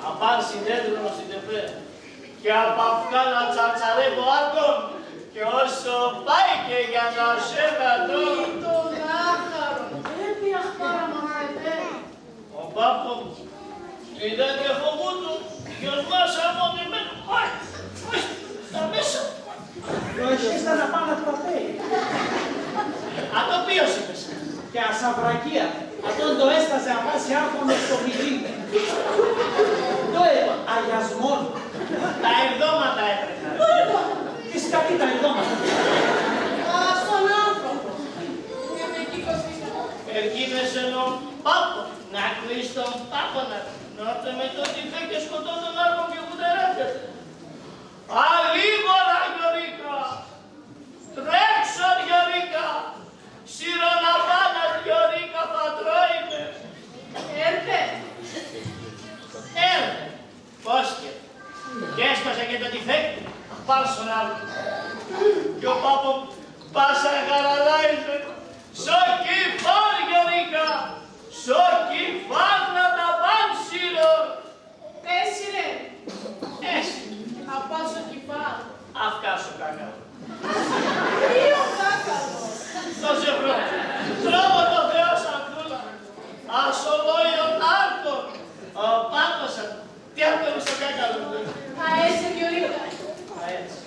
απάν' σην δέντρον ω την τεφρέαν. Και απ' αφκάν να τσαρτσαρεύω άκον, και όσο πάει και για να σε κρατώ. Τον άχαρον, έπιαχ' παραμαθετέ. Ο πάπον, την έτια φοβούτουν, κι οσμά σ' άμον εμέν', αχ, αχ, τα μέσα. Λογιστά να πάνε απ' τα πέι. Ατό ποίος είπες; Και ασαβρακία, ατόν ντο έσταζε απάν' σε άρχον ω το μιλίν'. Ντο έπον, αγιασμόν; Τα εκδόματα έτρεχαν. Πού έπον; Φυσικά, τι τα εκδόματα; Α, σον άνθρωπο. Και με εκεί κοστίσα. Ελκίνεσεν ο πάπον, να κλείς' τον πάπον ατ'. Νόρτε με το τυφέν' και σκοτώ τον άρχον και γουταρεύκεται. Αλίγορα, Γιωρίκα! Τρέξον, Γιωρίκα! Σύρον απάν' ατ', Γιωρίκα, θα τρώει με! Έρθεν! Έρθεν! Πώς και. Κι έσπασε και το τυφέν', απάν' σον άλκον. Κι ο πάπον πα σα γαραλάιζεν. Σο κεφάλ', Γιωρίκα! Σο κεφάλ' να τα πάν' σύρον! Έσυρεν. Έσυρεν. Απάν' σο κεφάλ'. Αφκά σο κάκαλον. Ποίον κάκαλον; Το ζευρόν'. Τρώγω το Θεό σ' ατούλα. Ας σο λέει ο άλκον, ο πάπον σ' ατ', τ' έπιον σο κάκαλον. Αέτσ', Γιωρίκα. Αέτσ'.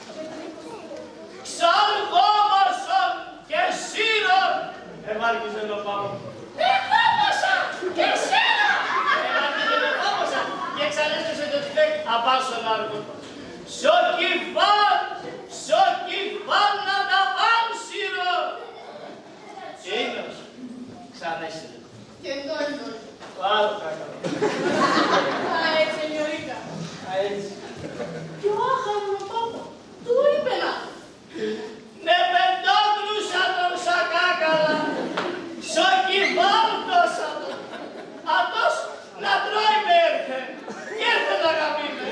Ξαρκώμασον και σύρον! Εμάρκιζεν ο πάπον. Εξαρκώμασα και σύρον! Εμάρκιζεν ο πάπον και εξαρέσπεσε το τυφέν' απάν' σον άλκον. Σο κεφάλ', σο κεφάλ' να τα πάν' σύρον! Ίνος, ξαν έσυρεν. Και ντο, ντο. Το άλλο κάκαλον. Αέτσ', Γιωρίκα. Αέτσ'. Και ο άχαρον ο πάπον ντο είπεν ατ'; Νεπεντόκρουσα τον σα κάκαλα, σο κεφάλ' ντο σ' ατόν, ατός να τρώει με έρθεν, κι έρθεν να γαμεί με.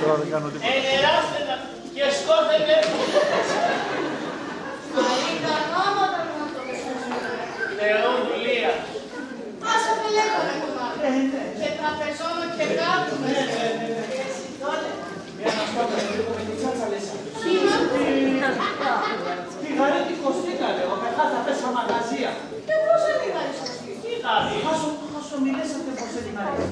Τώρα δεν κάνω τίποτα. Ενεράσθεν και σκώθεν. Αΐ τα γάματα να το μισούσουμε. Θεού δουλείας. Ας αφελέγαμε το μάτι. Ε, ναι. Και τραπεζώνω και κάθουμε. Ναι, ναι, ναι, ναι. Και εσύ τότε. Μιαν ας πάμε λίγο με τη τσάτσα, λες. Σίγουρα. Τη γαρή τη Κωστίκα, λέω, πεθά θα πέσ' σα μαγαζία. Και πώς είναι η γαρή Κωστίκα; Τι γαρή; Ας σο, ας σο μιλέσ' ατεν πώς έν' η γαρή.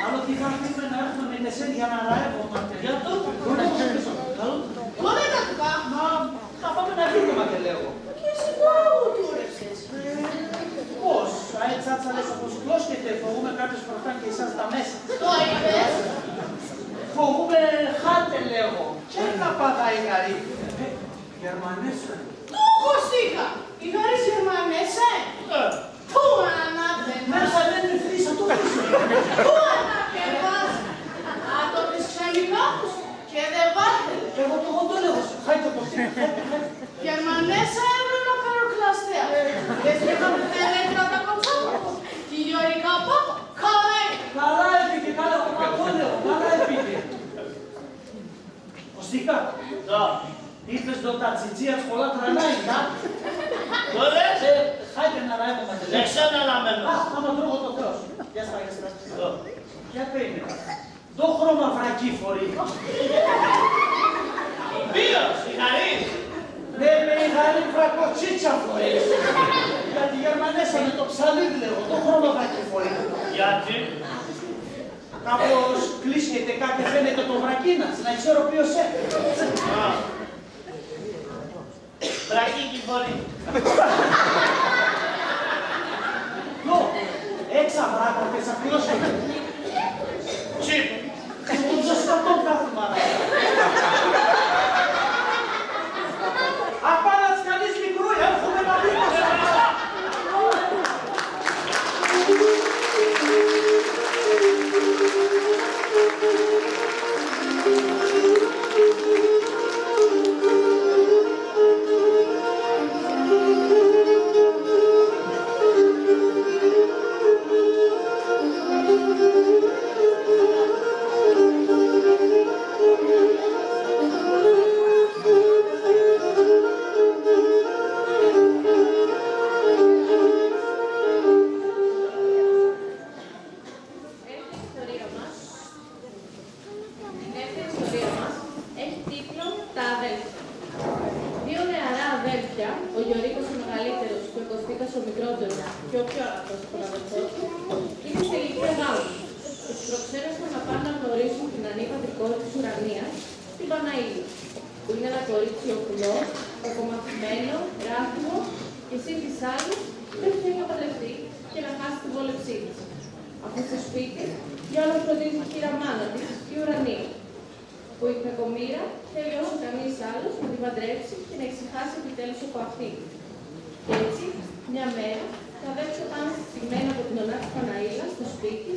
Άλλο τη γαρή να έρθουμε εμείς για να ραεύομε ατεν. Για τούτο. Μπορεί να σ' πεις. Καλό. Μόνο τα κουκά. Μα θα πάμε να δούμε, ατεν λέγω. Και εσύ πού τουρεύσες; Ε, πώς, αέτσ' ατσα λες όπως κλώσκεται, φοβούμαι κάποιος πρωτάν και εσάς τα μέσα. Το είπες; Φοβούμαι χάτε λέγω. Και να παγάει γαρή. Ε, Γερμανέσσα. Τούκος είχα. Η γαρή Γερμανέσσα. Ε. Πού ανάπτεν. Μέσα δεν είναι φρύσα, το πίσω. Πού ανάπτεν. Ατό τες ξενικά τους. Και δεν βάρκεται. Εγώ το, εγώ το λέγω. Χάι το κοστί, χάι το, χάι το. Γερμανέσσα έβρεν ο καροκλαστέας. Λες και θα πεθαίνε κράτα κοτσόπα. Τη Γιώργη Καπάπα, καλά είναι. Καλά έπηκε, καλά, εγώ το λέγω. Καλά έπηκε. Κωστίκα. Δα. Είπες ντο τα τσιτσία πολλά τρανά είναι, α; Ντο λες; Ε, χάιτε να ραεύω ατελείως. Εσένα να μένω. Αχ, άμα τρώγω το Θεός. Γεια σας, γεια σας. Εδώ. Για πέει με. Ντο χρώμα βρακί φορεί; Ποίος, η Γαρή; Ναι, με η Γαρή βρακοτσίτσα φορεί. Γιατί γερμανέσανε το ψαλίδ', λέγω, ντο χρώμα βρακί φορεί. Γιατί; Κάπως κλείσεται κά και φαίνεται το βρακί νας, να ξέρω ποίος έν'. Α. Βρακί 'κι φορεί. Νο, έξα βράκο και σα κλώσω. Τσιπ. Εγώ το σκατό κάθουμαι. Απάν' ατ'ς κανείς μικρούει, έρχουμαι να δείχνω σ' Έρθε η ιστορία μας. Η δεύτερη ιστορία μας έχει τίτλο «Τα αδέλφια». Δύο νεαρά αδέλφια, ο Γιωρίκος ο μεγαλύτερος και ο Κωστίκας ο μικρότερος και ο πιο αραχτός από τον αδελφό του, είναι σε ηλικία γάμου. Τους προξένεψαν να πάνε να γνωρίσουν την ανήπαντρη κόρη της Ουρανίας, την Παναΐλα, που είναι ένα κορίτσι οκουλό, κακομαθημένο, ράθιμο και εσύ τις άλλες δεν θέλει να παντρευτεί και να χάσει τη βόλεψή της. Αφού στο σπίτι, για όλο φροντίζει η χείρα μάνα της, η Ουρανία, που η κακομοίρα θέλει όσο κανείς άλλος να την παντρέψει και να ησυχάσει επιτέλους από αυτήν. Κι έτσι, μια μέρα, τα αδέλφια πάνε στημέν' από την ονά της Παναΐλας στο σπίτι,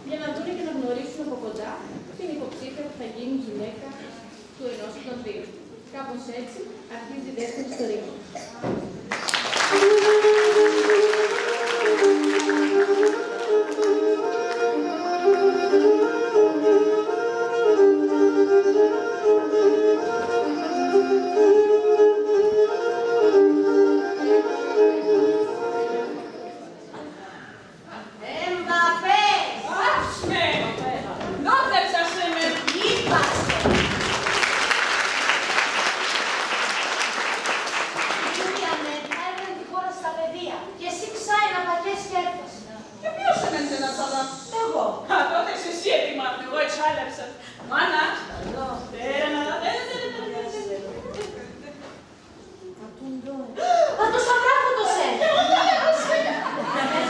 για να δούνε και να γνωρίσουν από κοντά την υποψήφια που θα γίνει η γυναίκα του ενός από τον δύο. Κάπως έτσι αρχίζει η δεύτερη ιστορία. Έν' θα πες; Άφ'ς με! Ντο θέλ'ς ας σ' με; Είπα σε. Τούτοι οι ανέτ' θα έβρεν τη χώρα στα παιδία. Κι εσύ ξάι να πακιές κι έρθες. Και ποίος εμέν'νε να σαλά; Εγώ. Α, τότε εσύ έτοιμ' άμ'νε, εγώ ετσάλεψα. Μάνα. Εδώ. Τέρεν, αλλά τέρεν, τέρεν, τέρεν, τέρεν. Ατουν ντο έν'; Α, το σαβράκο ντο έν'! Κι εγώ τέρεν, ας σ'.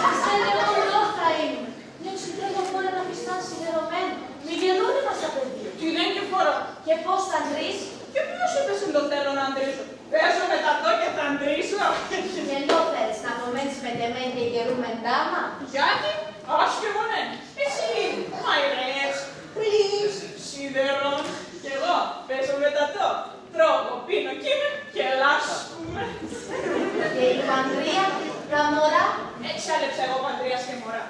Εσέν εγώ ντο θα ήμουν; Μιαν σ' τρέχω φόρεν να πεις θα 'ν' σιδερωμέν'. Μη γελούνε μας τα παιδία. Τιδέν 'κι εφορά. Και πώς θα ντρείς; Και ποίος είπες ντο θέλω να ντρίζω; Παίζω με τ' ατό και θα ντρίζω; Και ντο θέλ'ς, να απομέν'ς μετ' εμέν και γερούμεν ντάμα; Γιατί; Ας και μόνον. Εσύ μαϊρεύ'ς, ρυείς, σιδερών'ς, κι εγώ παίζω με τ' ατό. Τρώγω, πίνω, κοίμαι και λάσκουμαι. Και η παντρία, τα μωρά; Ετσάλεψα εγώ παντρίας και μωρά.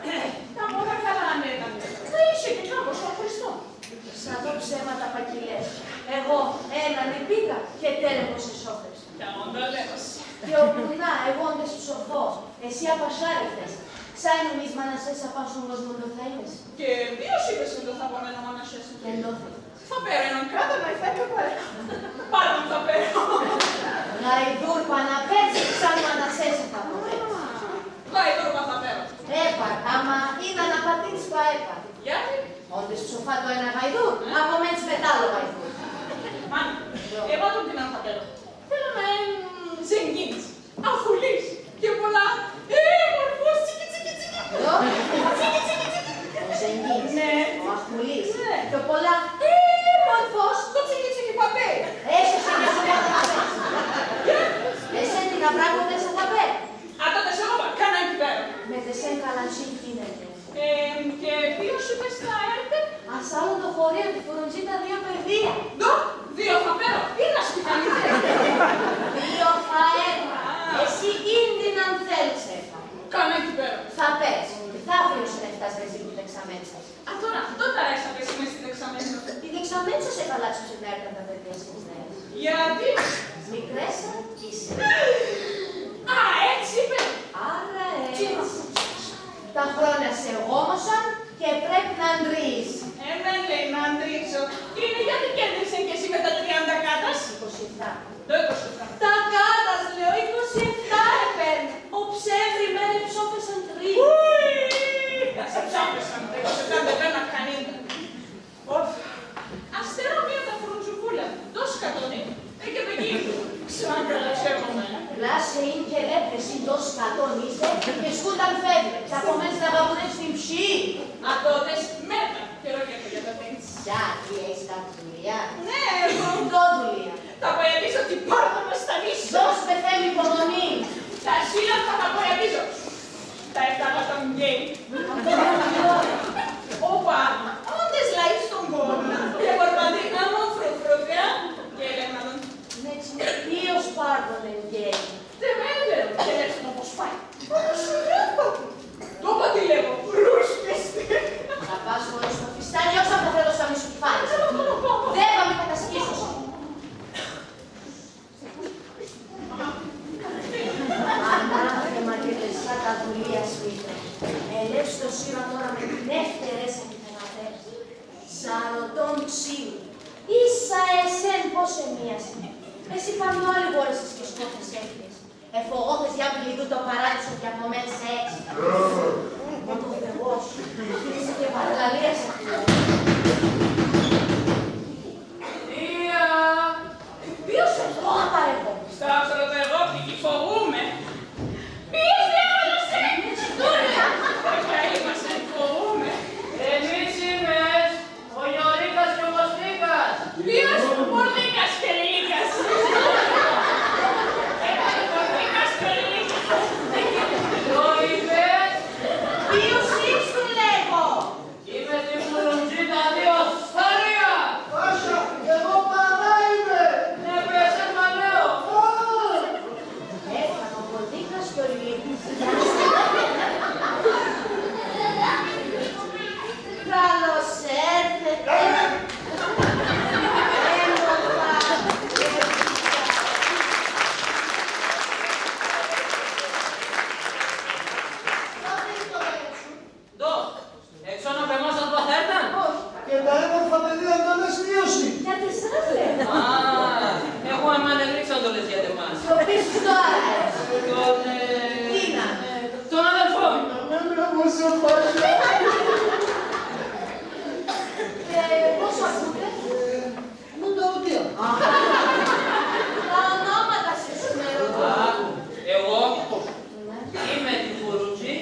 Τα μωρά καλά ανέτανε. Θα είσαι και κάμω σο Χριστόν. Σ' ατό ψέματα πακιλιές. Εγώ έναν εποίκα και τέρεν πώς εσώθεψα. Κι ατόν ντο λες; Και ο Κουνά, εγώ ντες ψοφώ, εσύ απασάρευτες. Ξάι νομίζεις μ' ανασέσ' απάν' σον κόσμον ντο θα ήμ'νες; Και ποίος είπες ντο θα απομένω μ' ανασέσ'; Και ντο θέλ'ς; Θα παίρω έναν κράτον αϊθά και παρέω. Πα ντο θα παίρω; Γαϊδούρπα να παίρ'ς, ξάι μ' ανασέσ' θα απομέν'νες. Γαϊδούρπα θα παίρω. Έπαρ', άμα είναι να πατίν'ς πα έπαρ'. Γιατί; Όν ντες ψοφά το έναν γαϊδούρ', ε, απομέν'ς με τ' άλλο γαϊδούρ'. Μάνα, εγώ ατόν τίναν θα παίρω; Θέλω να έν' ζεγκίντς, αχουλίντς και πολλά έμορφους, τσίκι, τσίκι, τσίκι. Ποίον; Τσίκι, τσίκι, τσίκι. Ο ζεγκίντς, ναι, ο αχουλίντς, ναι, και πολλά έμορφος. Το τσίκι, τσίκι πα πέει; Έσ' εσέν και σου λέω να παίρ'ς. Εσέν τίναν βράκο ντες θα παίρ'; Α, τότε σ' εγώ πα, κανά 'κι παίρω. Με τ' εσέν καλατσί 'κ' ίνεται. Ε, και ποίος είπες θα έρ'ται; Ας άλλο το χωρίο τη Φουρουντζή τα δύο παιδία. Ντο, δύο θα παίρω; Ίνας 'κι θα ίν'νε; Δύο θα έπαρ'. Α. Εσύ ίντιναν θέλ'ς έπαρ'. Κανά 'κι παίρω. Θα παίρ'ς. Θαύριον σην ευτάς γεζί τη δεξαμέντ' σας. Ατώρα, ντο ταρέσ' απέσ' είμαι ση δεξαμέντ' σ'; Η δεξαμέντ' σας εκαλάτσεψεν να έρ'ταν τα παιδία σην ευτάς. Γιατί; Μικρέσσα είσαι. Α, έτσι είπε; Άρα έτσι. Τα χρόνια σε εγόμωσαν και πρέπει να ντρείς. Εμέν, λέει, να ντρίζω. Και είναι γιατί κέρδισε κι εσύ με τα τριάντα κάτας; Είκοσι εφτά. Το είκοσι εφτά. Τα κάτας, λέω, είκοσι εφτά έπαιρνε. Ο ψεύρι μέρα εψώφεσαν τρεις. Ουι! Ας εψώφεσαν, είκοσι εφτά δεν παίρναν κανέναν. Οφ. Ας στερώ μία τα φρουτζουβούλα. Δώσ' κατόν, ε, και με εκείνη. Ξαν καλατσεύομε. Πλάσε ειν και λέπ' εσύ ντο σκατόν είσαι και σκούνταν φεύγ'. Κι απομέν'ς να γαβουρεύ'ς την ψ̌η. Ατότες, μέρ' τα, καιρόν κι έχω για τα τέν. Κι ατή έχεις καν δουλεία; Ναι, έχω. Ντο δουλεία; Θα παγιατίζω την πόρτα μες στα νήσια. Δώσ' με, Θεέ μ', υπομονήν. Τα ασύλλαβ' θα παγιατίζω. Τα εφτά θα τα γκέι. Όπα, άμαν τες λαΐς τον κώμ', και πορπατεί άμον φρουφρούκ', ε, και ελέγχ' ατον. Ναι, τσ' ποίος πα' τον εγκαίν'; Τ' εμέν, λέω, και ελέγχ' ατον πώς πάει. Όπως σου λέω, πα'. Ντο πα' τ' λέγω, ρούσκεστε. Θα πας χωρίς το φιστάνι, όχι θα θα θέλω σα μη σου κεφάλισε. Πάω, πάω, πάω, πάω. Δέβα μη κατασκίζω σε. Ανάθεμα και τ' εσά τα δουλείας μήτε. Ελέπ'ς το σύρον ατώρα με τ' ευτέρεσαν και θα ανατρέπ'ς. Σαρωτόν ξύν. Ίσα εσέν πώς εμίασεν. Εσύ πα' μη όλη γόρεσες και σκώθες έφυγες. Εφογώθες για πιλιδού το παράδεισον και απομέν'ς έτσι. Ω το Θεός. Είσαι και παραλίας ατού. Θεία! Ποίος εγώ, άπαρ' εγώ; Στάσ' ρωτώ εγώ, π' εκεί φοβούμαι. Ποίος διάβολος, ε; Τώρα, ε, καλή μας, ε, φοβούμαι. Εμείς είμες ο Γιωρίκας και ο Κωστίκας. Ποίος Πορδίκας και Ριλίκας; Εμείς Πορδίκας και Ριλίκας. Ντο είπες; Ποίος ήσουν, λέγω; Είμαι τη Φουρουντζή τα δύο σάρια! Πάσια, εγώ παρά είμαι! Ναι, πες, ε, μ' ανέω! Ω! Έρθαν ο Πορδίκας και ο Ριλίκας. Καλώς έρθετε. Έλα. Έλα, πα. Ντο, εξ' όνοπ' εμάς ατ'παθ έρταν; Όχι. Και τα έμορφα παιδία ντο λες ποίος είναι; Για τ' εσάς λέω. Α, εγώ εμάν εγροίκ'σα ντο λες για τ' εμάς. Σιωπήσου τώρα. Τον, ε, Τίναν. Τον αδελφόν. Τον αδελφόν. Και πώς σ' ακούτε; Μουν το ρουτία. Αχά. Τα ονόματα σε σ' ουν ερωτώ. Άκου, εγώ, ναι, είμαι τη Φουρουντζή,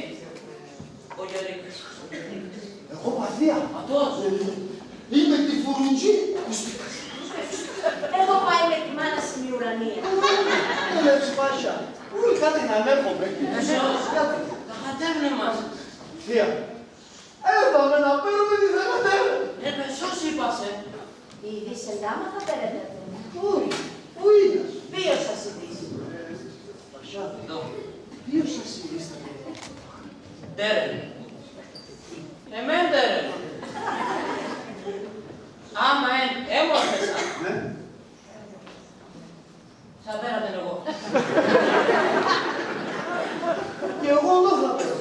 ο Γιωρίκας. Εγώ πα Θεία. Ατός. Ε, είμαι τη Φουρουντζή, ο Κωστίκας. Εγώ πα είμαι τη μάνα σ' η Ουρανία. Ε, ε, ε, ε, Πάσια. Ούλ' κάτ' ν' ανέρχομε. Εσός. Κάτ'. Ταχατέρ'νε μας. Θεία. Έρθαμε να παίρουμε τη θανατέρα. Ρε, πες σ' είπα σε. Είδες, εντάμα θα παίρετε ατο. Ούλ', πού είδας; Ποίος θα σ' ιδείς; Πασιά. Ντο; Ποίος θα σ' ιδείς; Ντέρεν. Εμέν ντέρεν. Άμα έν' έμορφες. Ναι. Θα παίρ' ατεν εγώ. Κι εγώ ντο θα παίρω;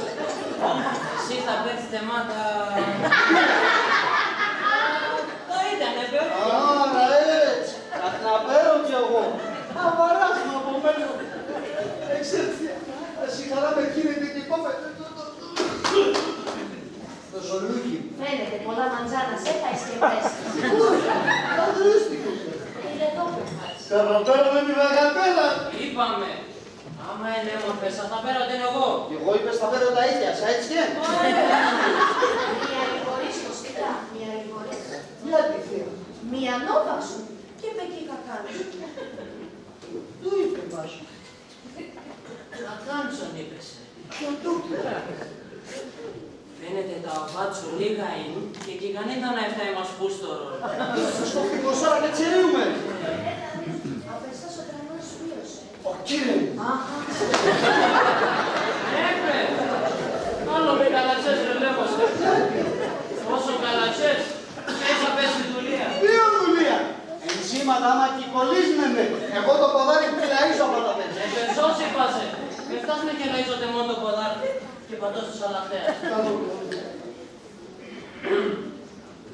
Εσύ θα παίρτς τ' εμά τα... Το ήτανε, παίρω. Άρα έτσι. Ατ' να παίρω κι εγώ. Αβαράς μ' απομέν'. Εξέρτς, ας η χαρά μ' εγίνεται και κόπεται το, το, το, το ζολούκι μ'. Φαίνεται, πολλά μαντζάνας έφαες και πέσες. Ουφ, αδρούστηκες. Ε, για το που φας. Τερατέρα με τη βαγατέρα. Είπαμε. Άμα έν' έμορφες, θα παίρ' ατεν εγώ. Κι εγώ είπες θα παίρω τα ίτια, σα έτσι κι έν'. Μη αρηγορείς, Κωστίκα, μη αρηγορείς. Μη ατ' Θεία. Μη ανώβαξον και π' εκεί κακάντσον. Ντο είπες, Πάσια; Κακάντσον είπες, ε. Κι ατό; Φαίνεται τα αβάτσον λίγα έν' και κικανίν' τα να εφτά εμάς πούστορον. Σας κόφτει η κοσάρα και τσιρίζουμε. Απέστα σο τρανόν σ' ποίος, ε; Ο Κίρεν. Αχά. Έπε. Άλλο μη καλατσές, ρε, λέγω σε. Όσο καλατσές, και θα πες τη δουλεία. Ποίον δουλεία; Ενσύμα Άμα κικολλίζουνε με, εγώ το ποδάρι μ' τυλαΐζω απ' ατά πέτσ'. Ε, πεσός είπα σε. Μη ευτάς με κελαΐζω τεμόν το ποδάρ' και πατώ σε σαλαχτέας.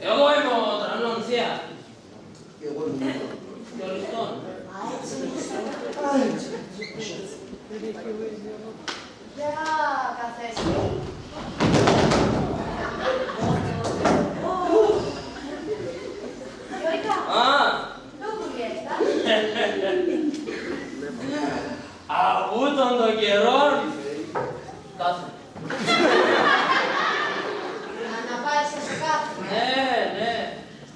Εγώ είμαι ο τρανόν, θεία. Και εγώ είμαι ο... Και ο ληστών. Α, έτσι είναι. Α, έτσι. Για καθέστε. Γιώργα. Α. Ντο δουλεύτς; Αούτον τον καιρόν. Κάθουμαι. Αναπάρεστα σο κάθουμαι. Ναι, ναι.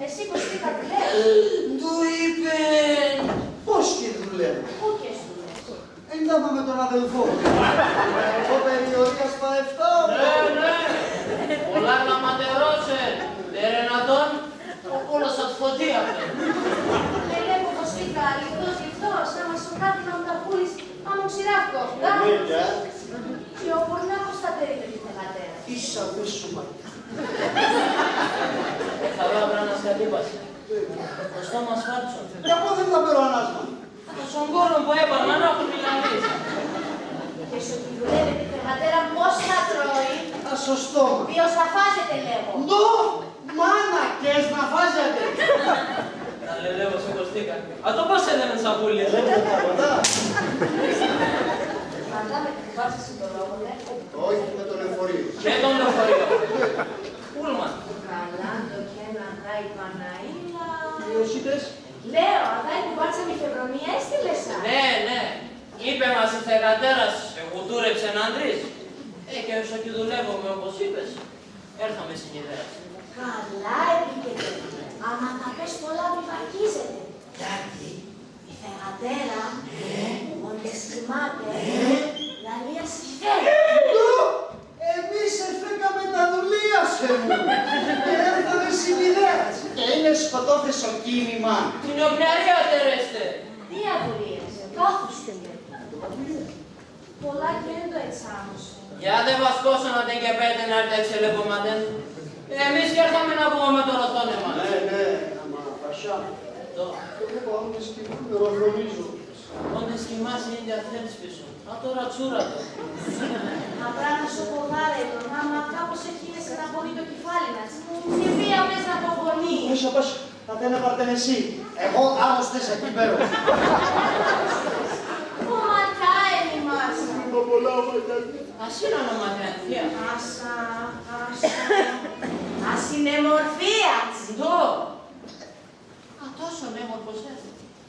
Εσύ, Κωστίκα, δουλεύεις; Ντο είπεν; Πώς και δουλεύω; Πού και σ' δουλεύεις; Εντάμαν με τον αδελφόν. Εγώ περιορίας πα εφτάω. Ναι, ναι. Πολλά γλαματερός, ε. Τέρεν ατόν, ο κώλος σα τ' φωτία. Ελέγχω, Κωστίκα, ληφτός, ληφτός, άμα σο κάθουμαι μ' τα πούλεις, άμα ξηράφκω. Ε, ναι, πια. Και ο Πορνάκος θα παίρει με τη θεγατέρα. Ίσα μη σου μάτια. Καλά, βρά' να σ' καλύπας. Το στόμα σ' φάτσον. Κι εγώ δεν θα παίρω ανάσμα. Σον κώλον που έπαρ' μ' ανάποδ μιλάς. Και σο κιδουλεύ' με τη θεγατέρα πώς θα τρώει; Α, σο στόμα. Ποίος θα φάζεται, λέγω; Ντο! Μάνα, και εσ' να φάζετε. Ταλαιλεύω σε, Κωστίκα. Ατό πώς έδενεν σα πούλια. Ελέγχω τα γονά. Μαντά με την κουβάρτσα σον το λόκον, ε; Όχι, με το λεωφορείο. Με τον λεωφορείο. Πούλμαν. Καλά ντο 'κ' έν' αδά η Παναΐλα. Ποίος είπες; Λέω, αδά η κουβάρτσα μ' η Φεβρονία έστειλε σα. Ναι, ναι. Είπε μας η θεγατέρα σ' εγουτούρεψεν άντρης. Ε, και σο κιδουλεύομε όπως είπες, έρθαμε σην ιδέα σ'. Καλά επίκετε. Άμα θα πες πολλά μη βαρκίζετε. Γιατί; Η θεγατέρα, ναι, μόλις κοιμάται, ναι, λαλεί ας 'κι θέλ'. Ντο! Εμείς εφέκαμε τα δουλείας εμουν και έρθαμε σην ιδέα σ'. Και είναι σκοτώθες σο κίνημα. Την οκναρία τερέστε. Ποια δουλείας; Κάθουσε. Πολλά 'κ' έν' ντο ετσάμωσεν. Για δεν βασκώσον ατεν και πέτε να έρθει εξελέπωμ' ατεν. Εμείς 'κ' έρθαμε να βγούμε το ροθόν εμάς. Ναι, ναι, άμα πασά. Ντο; Εγώ πα όντες κοιμούμαι, ροθονίζω. Όντες κοιμάσαι, ίντε ατ' θέλεις πίσον. Ατώρα τσούρα ντο. Απρά' να σο ποδάρ' έτον, άμα κάπως έχ' ίνεσαι να πονεί το κεφάλ'ν ατ'ς. Και ποίον πες να πογονεί; Πασά, πασά, ατέν έπαρ' ατεν εσύ. Εγώ άρρωστα σ' ακυβέρω. Κομματά έν' η μάσα. Είμαι πολλά, μαγιά. Ας είναι ονόματι, θεία. Άσα, άσα. Ας είναι μορφή ατ'ς. Ντο; Ατόσον έμορφος έν'.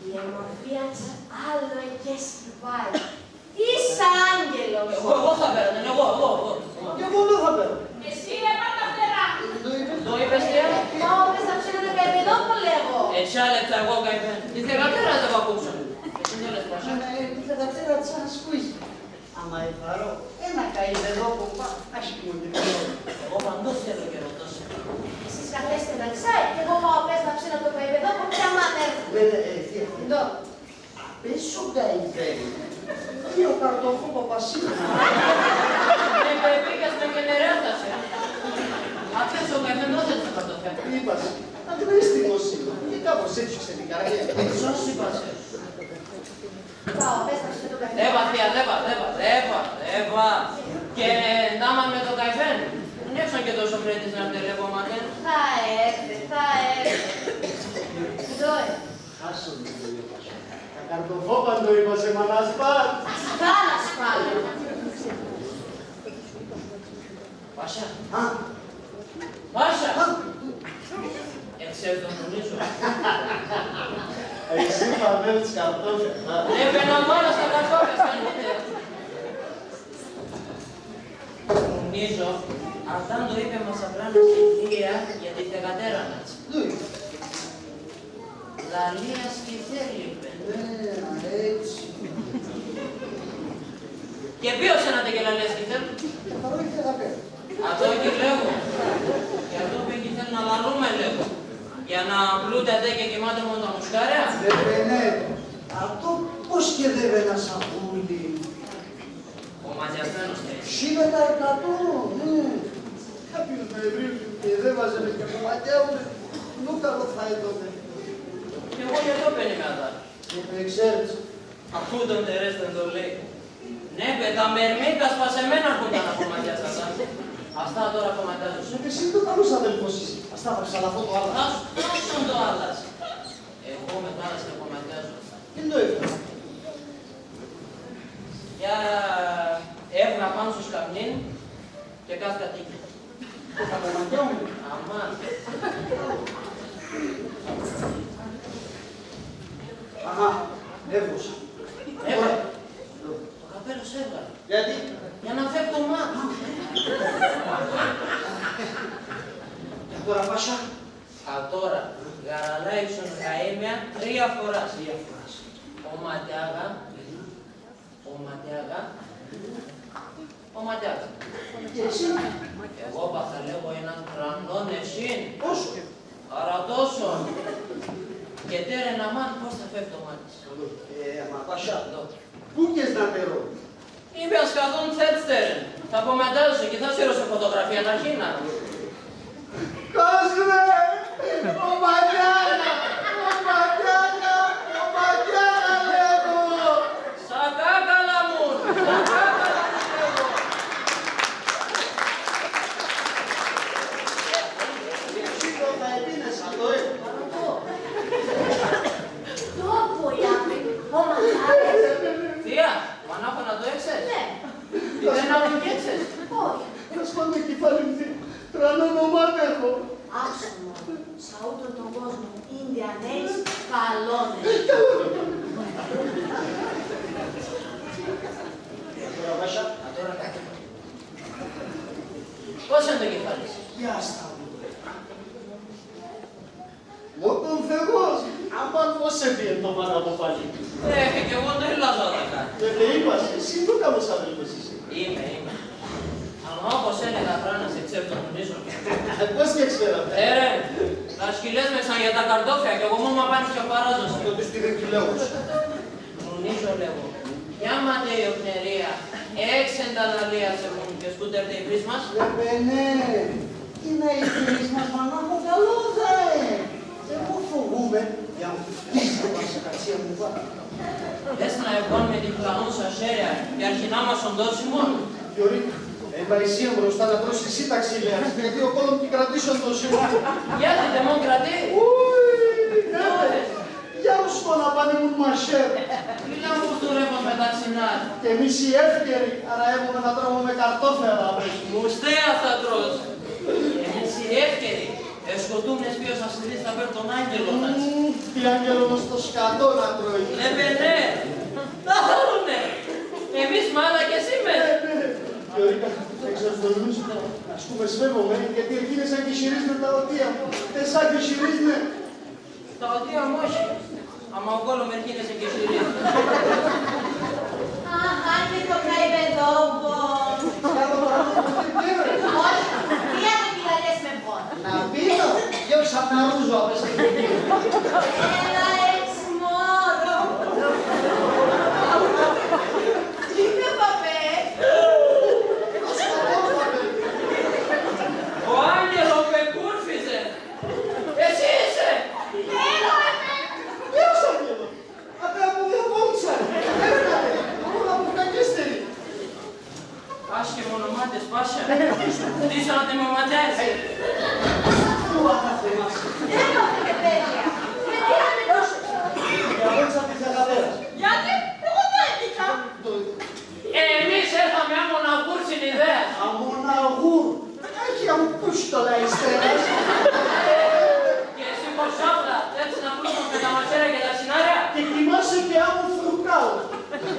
Η εμορφία τ'ς άλλο εκέσκει πάλι. Είσαι άγγελος. Εγώ, εγώ θα παίρω, ναι, εγώ, εγώ, εγώ. Κι εγώ ντο θα παίρω; Εσύ έπαρ' τα φτερά. Ντο είπες; Ντο είπες, θεία; Πάω απέσ' να ψήνω το καϊπεδόπον, λέγω. Εσάλεψα εγώ καϊπέν. Τη θεγατέρα σ' δεν β' ακούσα. Εσύ ντο λες, Πασά; Ε, τη θεγατέρα τ'ς ανασκούει. Άμα εθαρρώ, ένα καϊπεδόπον πα, ας χυμωθώ κι εγώ. Εγώ πα ντο θέλω κι ερωτώ σε. Εσείς καθέστε να ξάι, κι εγώ πάω απέσ' να ψήνω το καϊπεδόπον κι άμα ανέβω. Ναι, ναι, ε, θεία. Ντο; Απέσ' σον καϊβέν, δύο καρτοφόπα πα σύρ'ναν. Ναι, πα εποίκιας με και νερέθασεν. Απέσ' σον καϊβέν, ντο θέλεις το καρτοφέν; Είπα σ', αγρίστικος είμαι. Και κάπως έτσι σε την καρδιά. Σώσ' είπα σε. Πάω, πες να σου το καφέ. Λέβα, θεία, λέβα, λέβα, λέβα, λέβα. Και ντάμαν με το καϊβέν. Νεύσον και το σοφρέτης να ντ' ελέπομ' ατέν. Θα έρθει, θα έρθει. Ντο έν'; Άσον με το λέπα σ'. Τα καρτοφόπα ντο είπα σε, μανά σ' πα. Ας πα, ας πα. Πασά. Α. Πασά. Α. Εξέρτ' ντο νουνίζω; Εσύ πα δέλτς καρτόφια. Έπαιρνα μάνα στα καρτόφια, στα νούμερα. Νουνίζω, ατά ντο είπεν μας απρά' να σ' θεία για τη θεγατέρα ατ'ς. Ντο είπεν; Λαλεί ας 'κι θέλ', είπεν. Ναι, έτσι. Και ποίος έν' ατέ 'κ' ελαλεί ας 'κι θέλ'; Εθαρρώ η θεγατέρα. Ατό 'κι λέγω. Για ατό πεν 'κι θέλ' να λαλούμε, λέγω. Για να πλούται ατέ και κοιμάται μόνον τα μουσκάρια. Ναι, ναι, ναι. Ατό πώς 'κι εδέβεν σα πουλί; Κομματιασμένος θα είναι. Χίλια τα εκατό, ναι. Κάποιος να ευρύζουν και εδέβαζε με και κομματιάζουνε, νου καλό θα έτονε. Κι Εγώ και το πένι με αδά. Και το εξέρτς. Ακούτον τερέστον το λέει. Ναι, παι, τα μερμήκα σπασεμένα έρχουνταν από ματιάς αδά. Ας τα τώρα κομματιάζω. Εσύ το καλός αδελφός είσαι. Ας τα βαρσαλαφώ το άλλο. Ας, ας τον το άλλας. Εγώ με το άλλας και κομματιάζω. Τι το έφερα. Για έβγα πάνω στο σκαμνίν και κάθ' κατοίκι. Θα το μαντιόμουν. Αμάν. Αχά, έβγωσα. Έβγα. Τώρα. Το καπέλο σ' έβγαλα. Γιατί; Για να φεύ' το μάτ'. Και ατώρα, Πασά; Ατώρα, γαραλά ήσουν γαΐμια τρία φοράς. Τρία φοράς. Οματιάγα, οματιάγα, οματιάγα. Και εσύ; Εγώ πα θα λέγω έναν τρανόν εσύν. Πόσο; Αρα τόσον. Και τέρεν, αμάν, πώς θα φεύ' το μάτ'. Ε, αμα, Πασά. Ντο; Πού 'κες να τερώ; Είμαι ας καθόν τσέτστερεν. Θα κομματιάζω και θα σύρω σε φωτογραφία να χείνα. Κόσμε! Οματιάγα! Οματιάγα! Οματιάγα, λέγω! Σα κάκαλα μουν! Σα κάκαλα μουν, λέγω! Εσύ το θα επίνες ατό, ε; Ντο, πού άμεν, οματιάγα; Θεία, μανάχο να το έξες; Ναι. Τιδέν άλλο 'κ' έξες; Όχι. Ας πάνε το κεφάλι μ', θεία. Τρανόν ομάτ' έχω. Άσο μωρό, σ' αούτον τον κόσμον Indian Ace καλόν έν'. Ατώρα, Πασά, ατώρα κάτω. Πώς έν' το κεφάλι σ'; Κι ας τα. Μωρόν Θεός, αμάν, πώς έφυεν το μάνα από πάλι; Ε, κι εγώ ντο ελάζω αδακά. Ε, ντο είπα σε, εσύ ντο καλός αδελφός είσαι. Είμαι, είμαι. Αμα όπως έν' τα φράγκα σ' εξέρτω, νουνίζομε. Πώς 'κ' εξέρτω; Έρεν, τα σκυλιάζομε σαν για τα καρτόφια κι εγώ μόνον απάν' σ' κοπαράζω. Τότε τι δεν κυλέγω. Νουνίζομε, λέγω. Ποια ματέει οκνερία, έξι έν' τα λαλία σ' εβούνε και σκούτερ' τε οι βρύς μας. Λεβενέ, τι να, οι βρύς μας μανάχο καλό θα έν'. Εγώ φοβούμαι, για να χτυπήσει το μασακατσία μου βάρη. Λες να ευγών' με την πλαόν σα χέρια και αρχινά μας οντώσιμον; Γιωρί, έν' πα εσύ αμπροστά να τρως εσύ τα ξύλια, γιατί ο κώλον 'κι κρατεί σ' οντώσιμον. Γιατί, τεμόν κρατεί; Ουι, ναι, ναι. Για ους μόνον απάν' ήμουν μαχαίρ'. Μη λαμπουρτουρεύον με τα ξινάρ'. Κι εμείς οι εύκαιροι, αραεύουμε να τρώμε καρτόφια, αδάμ'. Μουστέας θα τρως. Εμείς οι εύκαιροι, εσκοτούμ'νες ποίος ασθενής θα παίρ' τον άγγελον ατ'ς. Μμμ, τι άγγελον; Ατό το σκατόν να τρώει. Λεβενέ, να δώρουνε. Εμείς μάλακεςήμεν. Ε, ναι. Γιωρίκ, εξορθολούς, ας πούμε, σφέβομε, γιατί εκείνες αγκισιρίζ'νε τα οτία μ'. Εσ' αγκισιρίζ'νε; Τα οτία μ' όχι. Αμα ο κώλον μ' ερχίνεσεν και σιρίζ'. Αχ, άκ'νε το καημενόν. Κι άλλο παρόν, δεν πίνω. Όχι, τι άλλο κυλαλιέσαι με πόν. Να πίνω, διώξ' απ' να ρούζω απέσ' και το πίνω. Έλα, έξ' μωρό. Τι είναι, παπέ; Ο άγγελον π' εκούρφιζεν. Εσύ είσαι! Έλα, εμέ! Ποίος, αγγέλον; Ατέ, από μιαν πόντσα. Έρενα, ατέ, από κακέστερη. Ας και μόνον ματιάς, Πασά. Ντ' ήσον ατέ με ματιάζ'; Πού ατά θεμάσαι; Έλα, ρε παιδιά. Με τι ατέ τόσες; Για πόντσα τη θελαβέρας. Γιατί, εγώ ντ' έκ'να; Εμείς έρθαμε άμον αγούρ' σην ιδέα. Άμον αγούρ'; Έχει αμπούστολα η στρέλα σ'. Και εσύ, Κοσσάφλα, θέλεις να κρούζομε με τα μαχαίρια και τα ξινάρια; Και κοιμάσαι και άμον φρουκάλ'.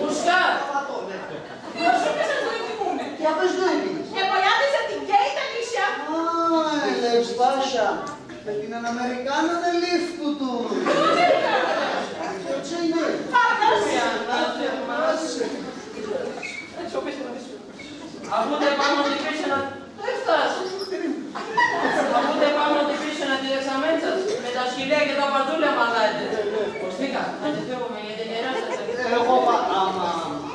Μουσκάλ'. Ατό, ναι. Πώς έπεσες να το κοιμούμαι; Και ατός ντο έμεινες; Επαλιάτισα την κέιτα νησιά. Α, ελέπ'ς, Πασά. Με την Αναμερικάνα δεν λήφκουτουν. Ποια Τσέιν Έιρ; Θανάσια. Θανάσια. Αφού ντ' επάμε ατή πίσσ'να, το εφτάς. Αφού ντ' επάμε ατή πίσσ'να τη δεξαμέντσα σ', με τα σκυλία και τα παντούλια μ' αλάετε. Κωστίκα, ατεφεύομε γιατί γεράσατε. Εγώ πα-, άμα, άμα.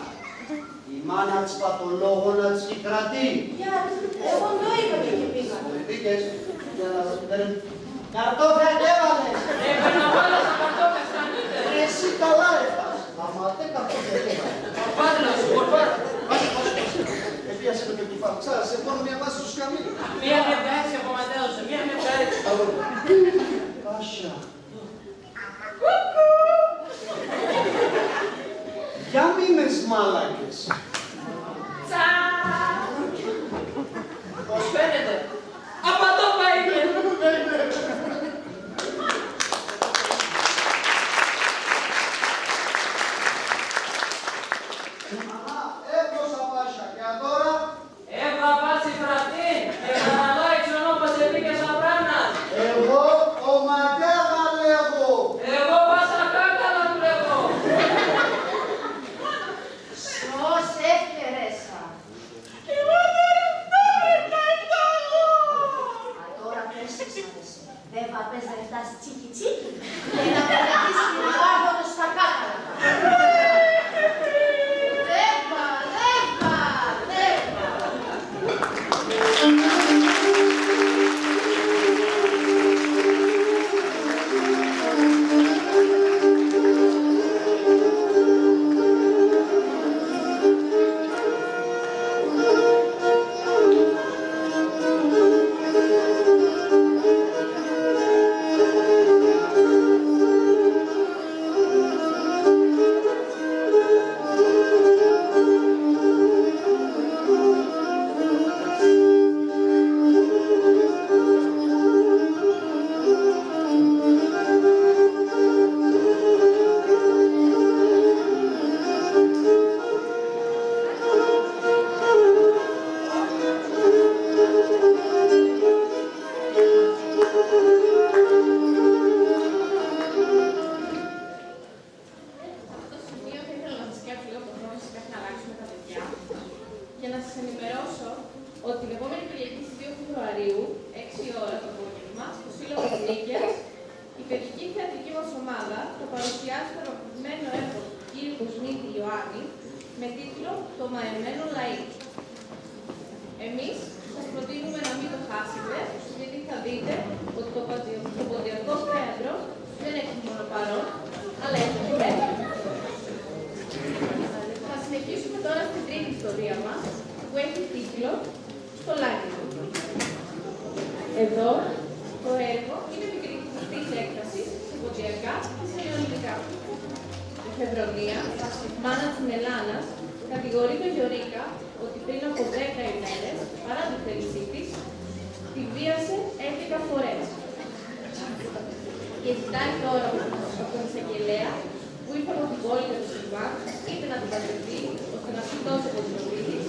Η μάνα τ'ς πα το λόγον ατ'ς 'κι κρατεί. Γιατ', εγώ ντο είπα και 'κι επήγα; Εποίκες, για να δω, καρτόφια 'κ' έβαλες; Ε, παι να βάλω τα καρτόφια σ'. Πασά. Κουκού. Για μήνες μάλακες. Τσα. Πώς φαίνεται, απατόπα είναι. Αχά, έβγοσα, Πασά, και ατώρα; Έβγα, Πασί, φραχτήν, και παραλάιτσον όπως εποίκες απράνας. Εγώ ο Ματιάγα λέγω. Εγώ, Πασά, κάκαλα λέγω. Σως εύκαιρες σα. Κι εγώ τώρα, τώρα να ειτάγω. Ατώρα πες σ' αρέσ' σ'. Δέβα, πες να ευτάς τσίκι τσίκι και να πεταχτείς την γάρδα στα κάκαλα. Δέβα, Δέβα, Δέβα. Σε αυτό το σημείο θα ήθελα να σας κεράσω λίγο το χρόνο σας, να αλλάξουμε τα παιδιά και να σας ενημερώσω ότι την επόμενη Κυριακή, στις δύο Φεβρουαρίου, έξι η ώρα το απόγευμα, στο Σύλλογο Νίκαιας, η παιδική θεατρική μας ομάδα θα παρουσιάσει το αναγνωρισμένο έργο του κύριου Κοσμίδη Ιωάννη με τίτλο «Το μαεμένο λαΐ». Εμείς σας προτείνουμε να μην το χάσετε, γιατί θα δείτε ότι το ποντιο-, το ποντιακό θέατρο δεν έχει μόνο παρόν, αλλά έχει και μέλλον. Θα συνεχίσουμε τώρα στην τρίτη ιστορία μας, που έχει τίτλο «Στολάνι». Εδώ το έργο είναι επικριτικής έκφρασης σε ποντιακά και σε ελληνικά. Η Φεβρονία, μάνα της Μελάνας, κατηγορεί τον Γιωρίκα ότι πριν από δέκα ημέρες, παρά τη θέλησή της, τη βίασε έντεκα φορές. Και ζητάει τώρα από τον εισαγγελέα, που ήρθε από την πόλη για το Σιλβάν, είτε να την παντρευτεί, ώστε να σωθώ από τη ζωή της,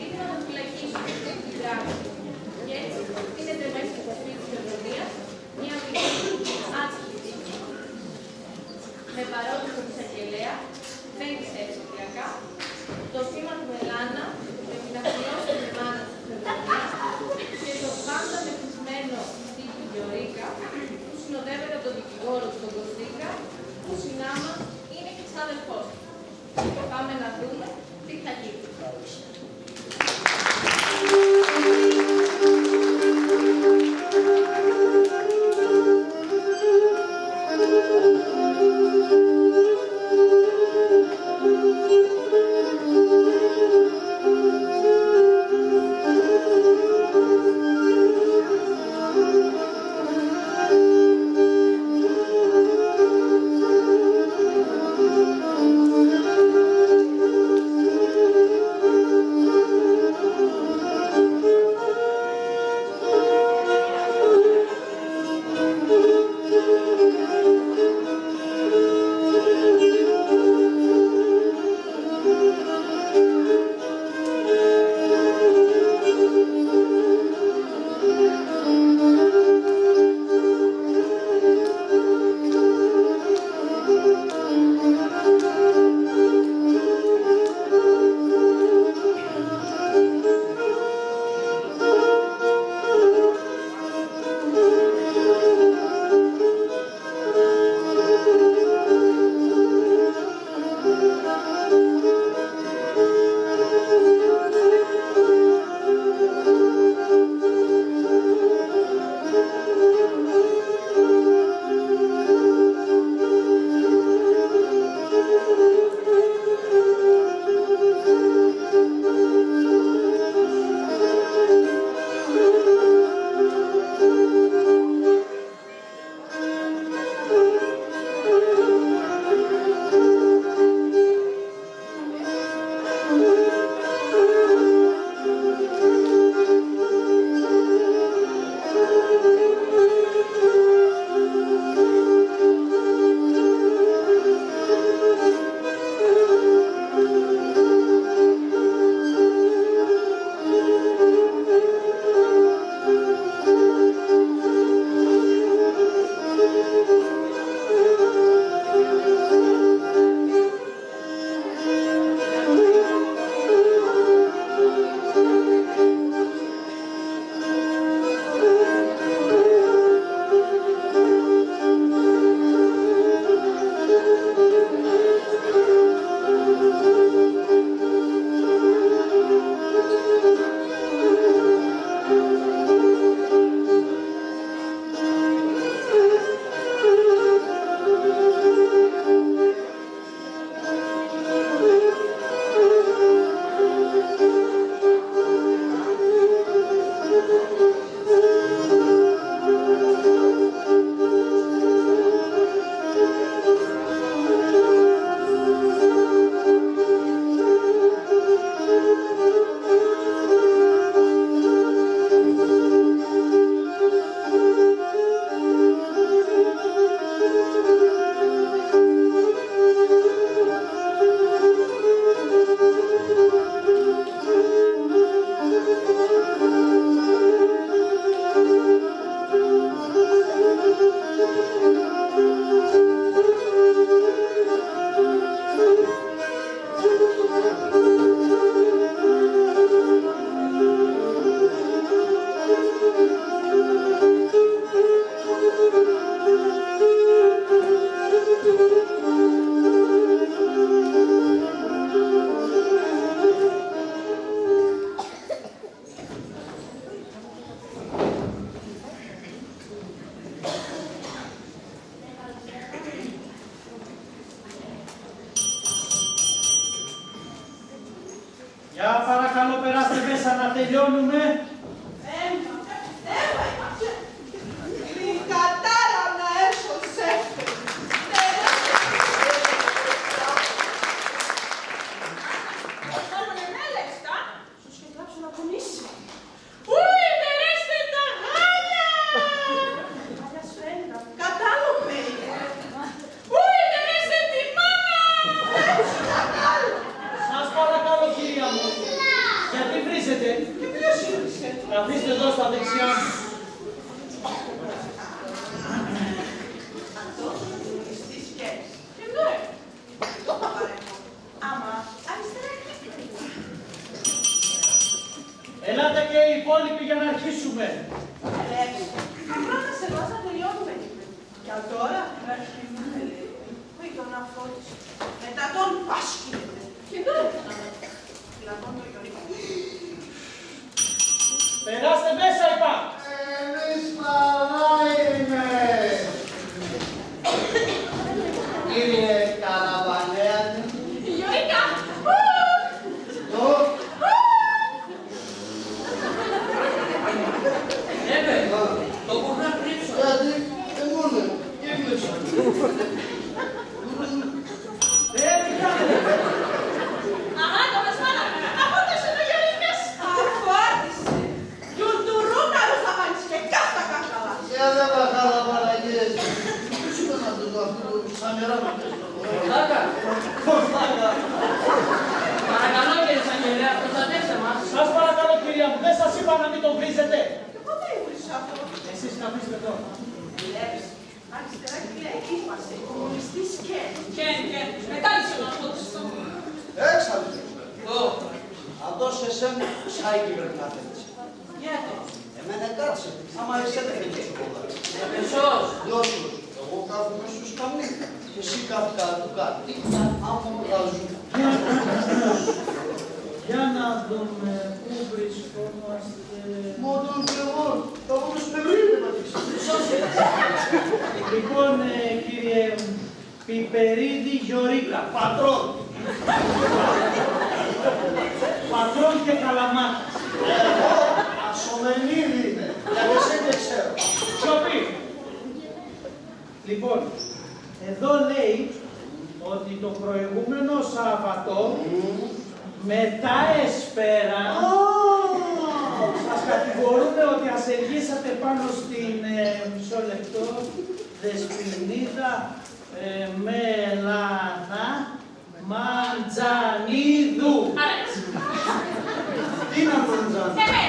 είτε να τον φυλακίσουν για αυτή την πράξη. Και έτσι, τίνεται μέσα στο σπίτι της Φεβρονίας μια μικρή άτυχη τύχη. Με παρότρυπο τον εισαγγελέα, δεν τη στέκει πια. Το θύμα του Μελάνα, με την αφιώση της μάνας του Φεβρονία και το πάντα μεθυσμένο τύπου Γιωρίκα, που συνοδεύεται από τον δικηγόρο του, τον Κωστίκα, που συνάμα είναι και ξάδελφός του. Πάμε να δούμε τι θα γίνει. Για παρακαλώ, περάστε μέσα να τελειώνουμε. Έμα, έμα, έμα. Την κατάρα να έσω σέφτες. Σος και κλάψω να πονήσει. Ουι, περάστε τα γάλα! Κατάλοπε είναι. Ουι, περάστε τη μάνα! Σας παρακαλώ, κυρία μου, γιατί βρίζετε; Και ποιος είναι; Καθίστε εδώ στα δεξιά μου. Αυτός ο κομμουνιστής Κέντς. Και ναι, το θα παρέμβω. Άμα αριστερά είναι. Ελάτε και οι υπόλοιποι για να αρχίσουμε. Ελέγξτε. Απλά να σε βάζω να τελειώνουμε, είπε. Και τώρα να αρχίσουμε, λέει. Ουι, τον αφώτισε. Μετά τον πάσχεται. Και τώρα θα λαμβάνω το Γιώργο. Περάστε μέσα, είπα! Εμείς παρά είμαι. Κύριε Καραβανέα. Γιώργα! Ω! Έπε, το κουρνά κρύψω. Γιατί, εμόνε, και έκλεψα. Αχά, το μεσμάνα, αφώτισε το Γιώργος. Αφώτισε. Γιουρτουρούκαλος θα πάνεις και κάστα κάκαλα. Για δεν τα χαλαβαραγιές. Ποιος ήταν αυτός, αυτό το σαμερά να πες το. Κοθάκα. Κοθάκα. Παρακαλώ, κύριε εισαγγελέα, προστατεύστε μας. Σας παρακαλώ, κυρία μου, δεν σας είπα να μην τον βρίζετε; Εγώ δεν έβρισα αυτό. Εσείς καθίστε εδώ. Βλέπεις. Αριστερά, κυρία, είπα σε, κομμουνιστής Κέντς. Κέντς, Κέντς. Μετάνιωσε να το δεις. Έξαλλος. Ω. Αυτός εσέν ψάικι πρέπει να θέλεις. Γιατί; Εμέν εκάτσε, άμα εσέν δεν θέλεις σοκολάτα. Εσός. Δώσ' σος, εγώ κάθουμαι σο σκαμνί. Εσύ κάθ' κάτω, κάτω. Άμον γαζού. Για να δούμε πού βρισκόμαστε. Μόντον κι εγώ, θα δούμε στο ευρύ, δεν πατήξαμε. Λοιπόν, ε, κύριε Πιπερίδη Γιωρίκα, πατρόν. Πατρόν και Καλαμάτας. Εγώ Ασωμενίδη είμαι, για εσέν και ξέρω. Σιωπή. Λοιπόν, εδώ λέει ότι το προηγούμενο Σάββατο, μμμ, μετά εσπέραν, α, σας κατηγορούμε ότι ασελγίσατε πάνω στην, ε, μισό λεπτό, Δεσποινίδα, ε, Μελανά Μαντζανίδου. Αρ' έτσι. Τίναν Μαντζανίδου; Εμέ.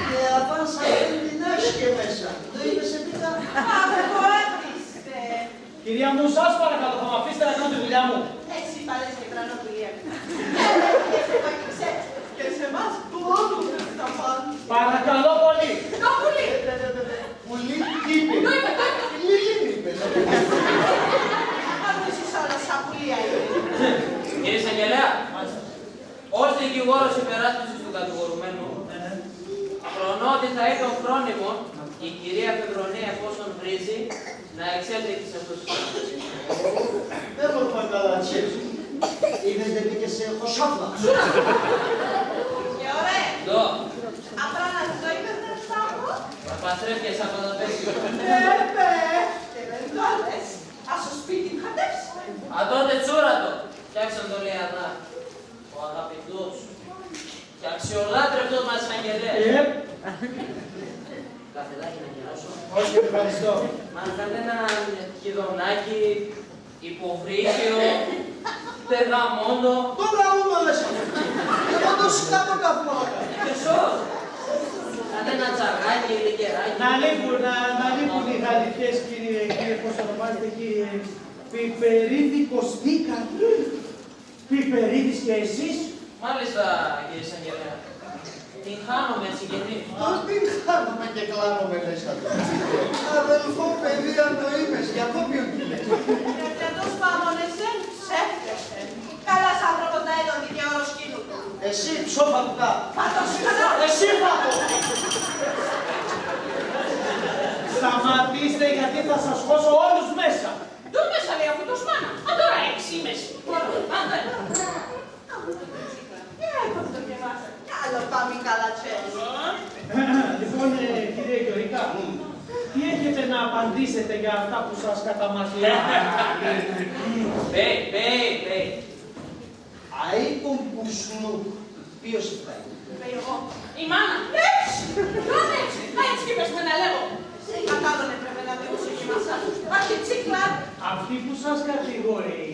Και αφάν σ' ατείν, τίναν έχ̌' και μέσα; Δεν είπες σε τίποτα; Αφώτισε. Κυρία μου, σας παρακαλώ, θα μ' αφήσετε να κάνω τη δουλειά μου; Εσύ πάλες και τρανό δουλειά. Και σε εμάς, και σε εμάς, πλώνουμε τα πάντα. Παρακαλώ πολύ. Το πουλί. Πουλί, τι είπε; Το είπε, το είπε. Πουλί, τι είπε; Απάντησες όλα, σα πουλία είναι. Κύριε εισαγγελέα, ως δικηγόρος υπεράσπισης του κατηγορουμένου, ναι, ναι, φρονώ ότι θα ήταν φρόνιμο η κυρία Πετρονία, εφόσον βρίζει, να εξέλθει και σε αυτό το σημείο. Δεν μου πάνε καλά, τσίρ. Είδες, δεν μπήκε σε χωσάφλα. Και ωραία. Ντο. Απρά να το είπες, δεν σ' άκουγα. Παπαστρέφκες απ' τα πέσιμα. Ε, πε. Και δεν το λες. Ας σο σπίτ' μ' χατεύς. Ατότε τσούρα το. Φτιάξαν το, λέει, αδά. Ο αγαπητός και αξιολάτρευτος μας εισαγγελέας. Ε. Καφεδάκι να κεράσω; Όχι, ευχαριστώ. Μάλιστα, έναν χιδονάκι, υποβρύχιο, τεγαμόντο. Το γαμώντο λες αυτό; Εγώ το σκάτο κάθουμαι να κάνω. Και σως. Κάτ' έναν τσαγάκι, λικεράκι. Να λείπουν, να, να λείπουν οι γαλιτιές, κύριε, κύριε, πώς ονομάζεται, κύριε Πιπερίδη Κωστίκα. Πιπερίδης και εσείς; Μάλιστα, κύριε εισαγγελέα. Την χάνουμε, έτσι κι εμείς. Πώς την χάνουμε και κλάνουμε, λες ατό; Αδελφό, παιδίαν το είπες, για κόπιον τη λες. Ρε, κι ατός πάμον εσέν ψεύτεσεν. Καλάς άνθρωπος να έτον δικαιόλος κείνου. Εσύ, ψόφα του κάτ'. Φάτος, φάτος. Εσύ, φάτος. Σταματήστε, γιατί θα σας χώσω όλους μέσα. Ντο μέσα, λέει, ατός, μάνα; Ατώρα έξι είμαι. Πάμε. για αυτά που σας καταμαρτύρω. Πέει, πέει, πέει. Αΐκον Πουσλούκ, ποίος ευτάγει; Πέει εγώ. Η μάνα. Νέτσ'! Νέτσ'! Νέτσ'! Κι είπες με να λέγω. Σην κατάλλον έπρεπε να διώξω και εμάς. Αχ, και τσίκλα. Αυτή που σας κατηγορεί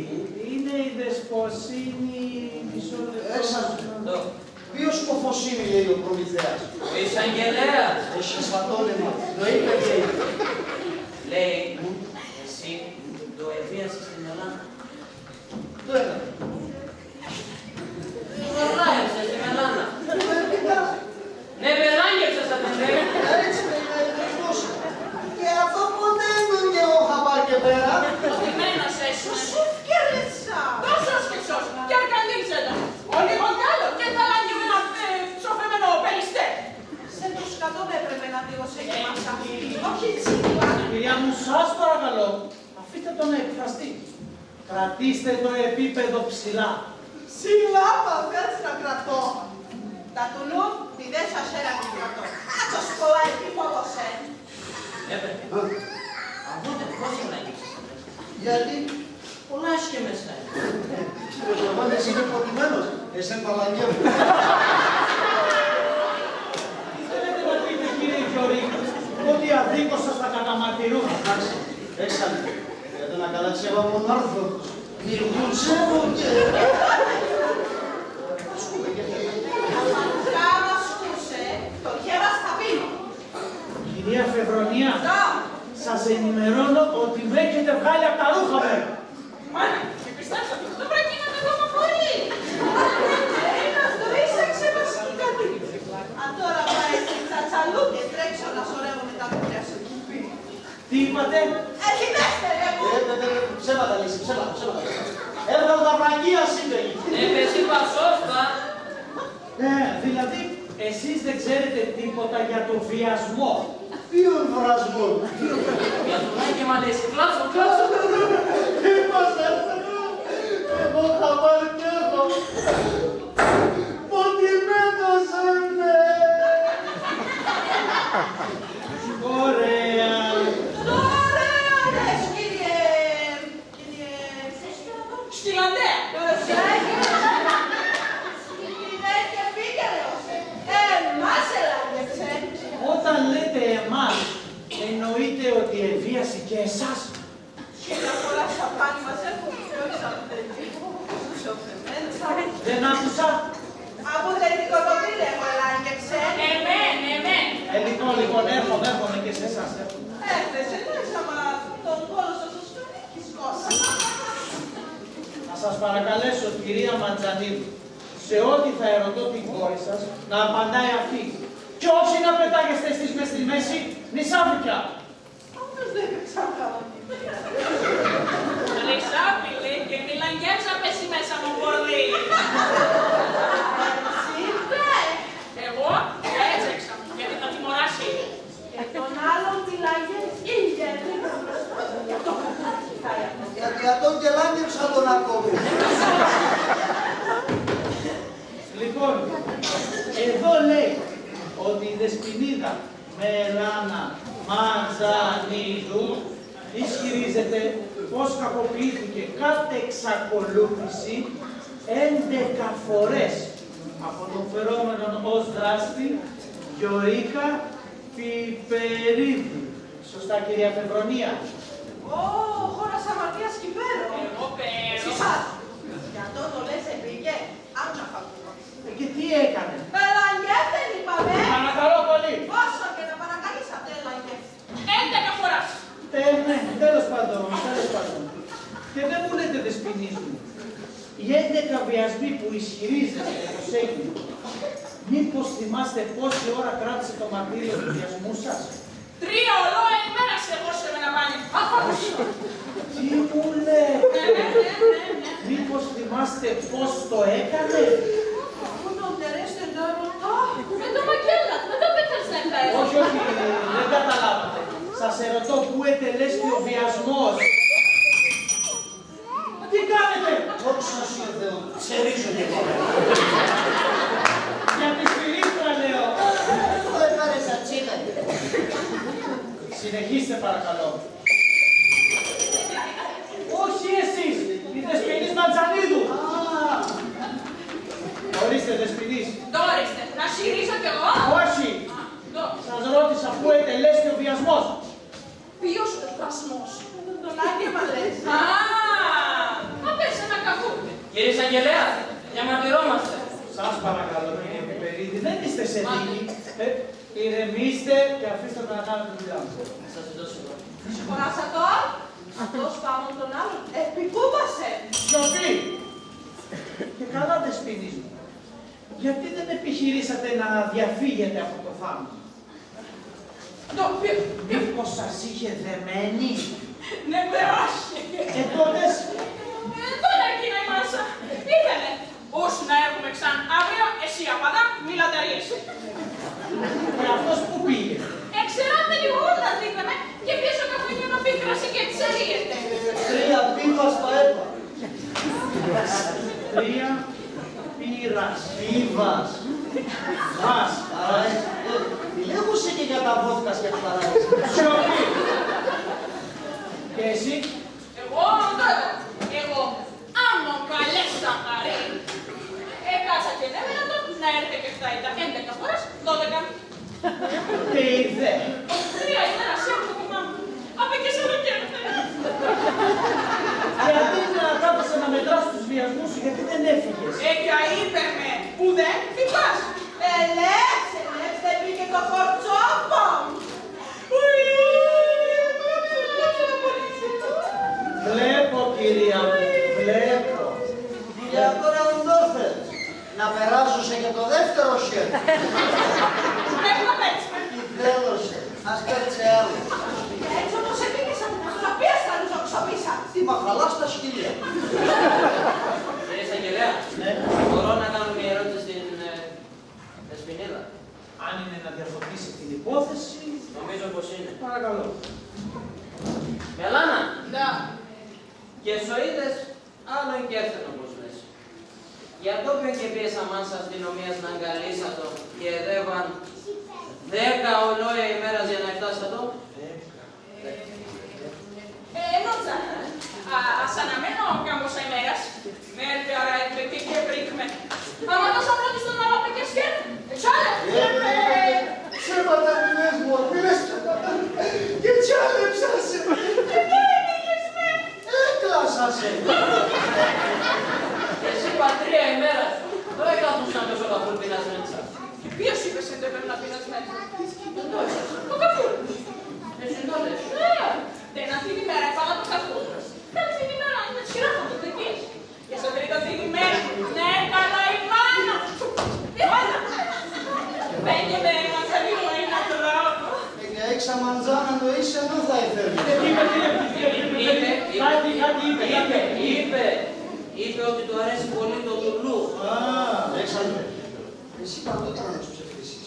είναι η δεσποσίνη, μισό λεπτό. Έξαλλον. Ποίος Κοφοσίνη, λέει, ο προμηθέας; Ο εισαγγελέας. Έχεις ατόνεμα. Νοεί, παιδί. Λέει, εσύ ντο εβίασες την Μελάνα; Ντο έκανα; Μορλάγεψες τη Μελάνα. Ναι, μελάγεψες ατεν, λέει. Έτσ' με, με, με, πώς. Και ατό πότε έν' έν' εγώ χαμπάρ' και πέρα; Ντυμένος έσ'νες. Σουφκερέτσα. Τόσον σκεψόν, κι αρκαλίζεται. Ολίγον κι άλλο, κι θα λάγει με έναν, ε, ψοφεμένον περιστέρ'. Σεν το σκατόν έπρεπε να διώξω και εμάς. Ε, όχι τσίκλα. Κυρία μου, σας παρακαλώ, αφήστε τον να εκφραστεί. Κρατήστε το επίπεδο ψηλά. Ψηλά πα θέλεις να κρατώ; Ντ' ατουνού μηδέν σα χέρια την κρατώ. Άτος πολλά επίφοβος έν'. Έπρεπε. Αβούτε, πώς θα λάγεις; Γιατί; Πολλά έσκεμες έν'. Προσλαμβάνεσαι, είναι ποτισμένος. Εσέν παλανιεύω. Τι θέλετε να πείτε, κύριε Γιωρίκ, ότι αδίκως σας τα καταμαρτυρούν; Εξάλλου, εδώ να καλά τσέβα μόνον όρθος. Μη γουτσεύω και... Κάμ' ασκούσε, το χέρας θα πίνω. Κυρία Φεβρονία, σας ενημερώνω ότι με έχετε βγάλει απ' τα ρούχα μου. Μάνα, και πιστέψτε, το βρακί να με δωμοφορεί. Ένας το ίσαξε, μας σκύκανε. Ατώρα πάει εσύ τσατσαλού και τρέξω να σωρεύω με τα κούφια σου. Τι είπατε; Έχει δεύτερη, εγώ. Ε, ε, ε, ψέματα λέει, ψέματα, ψέματα. Έβγαλα τα βρακία, σ' είπε. Ε, εσύ πα σώσπα. Ε, δηλαδή, εσείς δεν ξέρετε τίποτα για το βιασμό; Ποίον βρασμόν; Για το λάγεμα, λέει, σε κλάψω, κλάψω. Είμαστε, εγώ χαμπάρ' κι έχω. Ποτισμένος έν'. Ωραία. Τώρα, ρε, κύριε, κύριε Σκυλαντέα. Προσέχει. Την έχει επίκαιρος. Εμάς ελάγεψεν. Όταν λέτε εμάς, εννοείται ότι εβίασε και εσάς; Και τα πολλά σαπάνι μας έχουν, τους διώξαμε τελείως. Τους σοφεμένσαμε. Δεν άκουσα. Αφού το εθνικό το πήρε, μαλάκεψε. Εμέν, εμέν. Ε, λοιπόν, λοιπόν, έρχομαι, έρχομαι και σε εσάς, έρχομαι. Έρχεσαι, ναι, άμα τον κόλο σας, ο Σκαρίκης κόψε. Θα σας παρακαλέσω, κυρία Μαντζανίδου, σε ό,τι θα ερωτώ την κόρη σας, να απαντάει αυτή. Και όχι να πετάγεστε εσείς μες στη μέση, μισά φουκιά. Άντρας δεν έπαιξα καλά. Ρε σάπι, λέει, και μη λαγεύσα πες η μέσα μου πορδί. Εσύ, πε. Εγώ, έτσι έξα, γιατί θα τιμωράς. Και τον άλλον τη λαγεύς, γιατί θα το... Γιατί ατόν και λάγεψα τον ακόμη. Λοιπόν, εδώ λέει ότι η Δεσποινίδα Μελάνα Μαντζανίδου ισχυρίζεται πως κακοποιήθηκε κατ' εξακολούθηση έντεκα φορές από τον φερόμενον ως δράστη Γιωρίκα Πιπερίδη. Σωστά, κυρία Φεβρονία; Ω, χώρας αμαρτίας κι παίρω. Εγώ παίρω. Συσά. Κι ατό το λες εμπήκε; Άντσα θα το... Ε, και τι έκανε; Μελαγεύτεν, είπαμε. Παρακαλώ πολύ. Όσο και να παρακαλείς, ατέ ελαγεύτεν. Έντεκα φοράς. Ε, ναι, τέλος πάντων, τέλος πάντων. Και δεν μου λέτε, Δεσποινίδα μου, οι έντεκα βιασμοί που ισχυρίζεστε πως έγινε, μήπως θυμάστε πόση ώρα κράτησε το μαρτύριο του βιασμού σας; Τρία ολόα ημέρας εγώσαμε να πάνε. Αχ, άκουσα. Τι μου λέτε; Ναι, ναι, ναι, ναι, ναι. Μήπως θυμάστε πώς το έκανε; Πού τον τερέστεν τώρα; Αχ, με το μακέλα, με το πέτρας να φέρω. Όχι, όχι, δεν καταλάβατε. Σας ερωτώ πού ετελέστη ο βιασμός. Τι κάνετε; Δόξα σοι Θεώ, ξερίζω κι εγώ. Για τη σφυρίχτρα λέω. Το έφαρες ατσίγα. Συνεχίστε, παρακαλώ. Δεσποινής. Ντ' ορίστε, να σιρίζω κι εγώ; Όχι. Α, ντ'. Σας ρώτησα πού ετελέσθη ο βιασμός. Ποίος δασμός; Τον Άγγεμα λες; Α, απέσ' σ' ένα καφούρ'. Κύριε εισαγγελέα, διαμαρτυρόμαστε. Σας παρακαλώ, κύριε Πιπερίδη, δεν είστε σε δίκη. Ε, ηρεμήστε και αφήστε με να κάνω τη δουλειά μου. Θα σας δώσω εγώ. Συγχωράς ατόν; Ατός πάμον τον άλλον. Επικούπας έν'. Σιωπή! Και καλά, Δεσποινής μου. Γιατί δεν επιχειρήσατε να διαφύγετε από το θάμνο; Ντ' ποίον; Μήπως σας είχε δεμένη; Ναι, με, όχι. Ε, τότε σ- Ε, ντ' αρκεί να εμάς. Ήτανε. Ούς να έρχουμαι ξαν αύριο, εσύ απ' αδά μη λαταρείες. Και αυτός πού πήγε; Εξερά, τελειωμόν να δίκαμε και πίεσαι ο καφενιόν να πίνει κρασί και τσερίεται. Τρία πίβας πα έπα. Τρία πύρας. Πίβας. Βάς. Α, ε, ε, λέγουσε και για τα βόδκας και αχταράκια. Σιωπή. Και εσύ; Εγώ, ντ' εγώ, εγώ. Άμον καλέσσα γαρή. Εκάτσα και ενέβαλα τον να έρθει και ευτά, έντεκα φορές, δώδεκα. Και ήρθε. Τρία ημέρας έρχουμαι, μάνα. Απεκέσσα και ευτά. Γιατί να κάθεσαι να μετράς τους βιασμούς σου, γιατί δεν έφυγες; Ε, κι αείπεν με, που δεν, τι πας; Ελέπ'ς, ελέπ'ς, εποίκεν το χορτσόπον. Βλέπω, κυρία μου, βλέπω. Κυρία, τώρα ουντ' όρθεν; Να περάζω σε και το δεύτερο χέρι. Πες να παίρνεις με. Ιδέλωσε. Ας παίρτς άλλο. Κι έτσι όπως εποίκες ατεν, ας τον απίας καλούς να ξοπίσα. Τη μαχαλά στα σκυλία. Κύριε εισαγγελέα, ναι, μπορώ να κάνω μια ερώτηση στην, ε, Δεσποινίδα; Αν είναι να διαφωτίσει την υπόθεση. Νομίζω πως είναι. Παρακαλώ. Μελάνα! Ντ'. Και σοΐδες, άλλο έν' κι έρθεν όπως λες. Για ντ' όποιον και επήες αμάν 'σ' αστυνομίας να αγκαλείς ατον και εδέβαν δέκα ολόια ημέρας για να ευτάς ατον. Δέκα. Ε, νούτσα. Α, ας αναμένω κάμποσα ημέρας. Μ' έρ' τερά, έτ' με και, και ευρήκ' με. Άμα τόσον ρώτεις τον άλλο απεκέσ' κι έρθεν. Εξάλλου, ε, ε, ε, ψέματα μη λες, μωρό, μη λες ψέματα. Και τσάλεψα σε. Και πού εποίκες με; Έκλασα σε. Εσύ πα τρία ημέρας. Τώρα κάθουμ' σ' ατό το καφούρ' πεινασμέντσα. Ποίος είπες ατο επέμ'να πεινασμέντσα; Το καφούρ'. Εσύ ντ' λες; Ε, ντ' έναν την ημέρα έφαγα το καφούρ'. Την τρίτη ημέρα, με τη σειρά θα το δεκείς. Και σο τρίτον την ημέρα, ναι, καλά η μάνα. Η μάνα. Πέντε με έμαθα λίγο ένα τρόπο. Ε, για έξα μαντζάνα το είσαι, ενώ θα εφεύρεις. Είπε, είπε, κάτι, κάτι είπε, είπε, είπε. Είπε, είπε ότι του αρέσει πολύ το τουρλού. Α, έξα. Εσύ παντού τρώνες ψευδήσεις.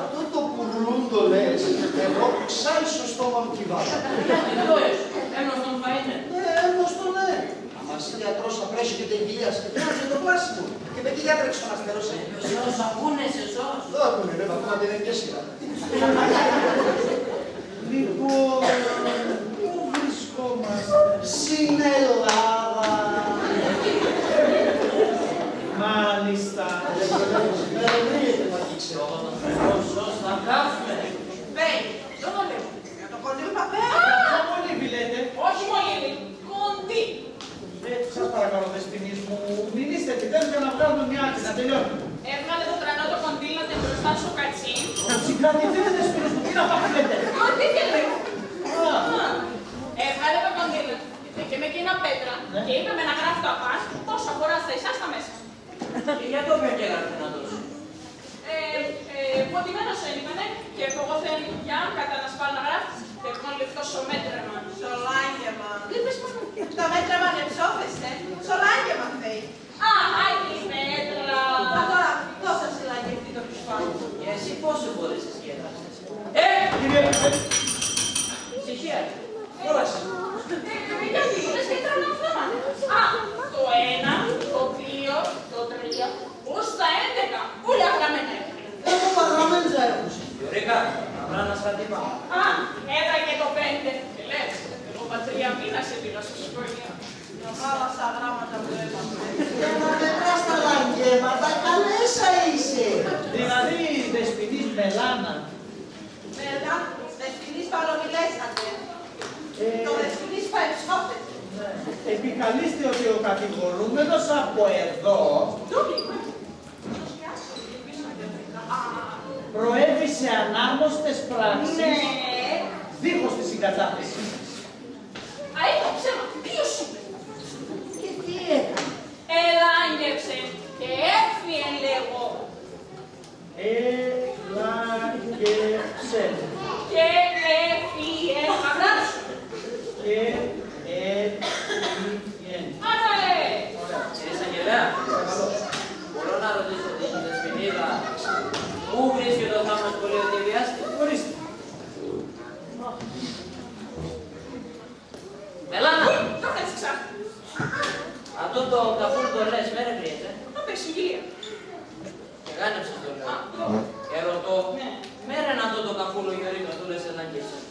Ατό το πουρλούντο λες, εγώ ξαν σο στόμα μ' κιβάζω. Γιατί ντ' έσ', ε, έμνωστον θα είναι; Ε, έμνωστον, ναι. Άμα εσύ, γιατρός, θα πρέσαι και τ' εγγυλία σ', και πέρας και το κλάσιμο. Και με τι γιατρεύεις τον αστερό σε; Ε, σος, ακούνε σε, σος. Δω, ακούνε, ρε, παππού, δεν είναι και σειρά. Λοιπόν, πού βρισκόμαστε; Στην Ελλάδα. Μάλιστα. Εμένα μη έχετε μαγείξει. Σος, θα κάθουμαι. Μπέι, ντο να λέγουμε; Για το κοντήλ παπέ; Για ποιο μολύβι λέτε; Όχι μολύβι, κοντήλ. Ε, σας παρακαλώ, Δεσποινής μου, μιλήστε επιτέλους για να βγάλουμε μια άκρη, να τελειώνουμε. Έβγαλε το τρανό το κοντήλ ατεν μπροστά σο κατσίν. Κατσίν; Κάτι θέλετε, Δεσποινής μου, τι να πάθουμε; Ω, τι και λέω. Α. Α. Έβγαλε το κοντήλ ατεν, εποίκεν με εκείνα πέτρα, ναι, και είπεν με να γράφτω απάν' πόσα φορά θα εισάστα μέσα. Και για ντ' όποιον και γράφτεν ατός; Ε, ε, ποτισμένος έμεινεν, και εφογώθεν για άμ' κατ' ανασπάλ' να γράφτ', και εγώ ληφθώ σο μέτρεμαν. Σο λάγκεμαν. Λείπες μάνα. Το μέτρεμαν εψώθεν, σο λάγκεμαν, λέει. Αχ, ατή η πέτρα. Ατώρα, δώσ' ας τη λάγκη ευτή το πισπάν'. Και εσύ πόσες φορές εσκέδασες; Ε! Κύριε, ε! Ησυχία. Κούρασες. Ε, ε, γιατί, λες και τρανά ατό. Α, το ένα, το δύο, το τρία, ούς τα έντεκα, ούλα γραμμένα. Έχω παγραμέντσα, έχω. Γιωρίκα, τα βράνας θα τύπα. Α, έδρα και το πέντε. Ε, λες, εγώ πα τρία μήνας επήγα σο σωκομείον. Μεγάλα σα γράμματα βλέπαμε. Για να μετράς τα λάθη. Ψέματα καλέσσα είσαι. Δηλαδή, Δεσποινής Μελάνα. Μελάνα, Δεσποινής Παλωμιλέσσατε. Ε. Το Δεσποινής Παϊψώθεται. Επικαλείστε ότι ο κατηγορούμενος από εδώ. Ντούπι. Προέβη σε ανάρμοστες πράξεις, ναι, δίχως τη συγκατάθεσή σας. Αΐ το ψέμα, ποίος είναι; Και τι έκανε; Ελάνιεψεν και έφυεν, λέγω. Ελάνιεψεν. Και έφυεν, αυράσου. Και έφυεν. Άσαλε! Κύριε Εισαγγελέα, παρακαλώ. Μπορώ να ρωτήσω την Δεσποινίδα πού βρίσκεται ο Θάνος που λέει ότι εβιάστηκε; Ορίστε. Μελάνα! Ουι, το θέλεις ξα- Ατό το καφούλ το λες, μ' ερευνείς, ε; Απέσ' σιγή. Εγάνεψες το, λέω. Α, το. Ερωτώ. Ναι. Μ' έρεν ατό το καφούλ ο Γιωρίκας, το λες, ελάνιεψεν.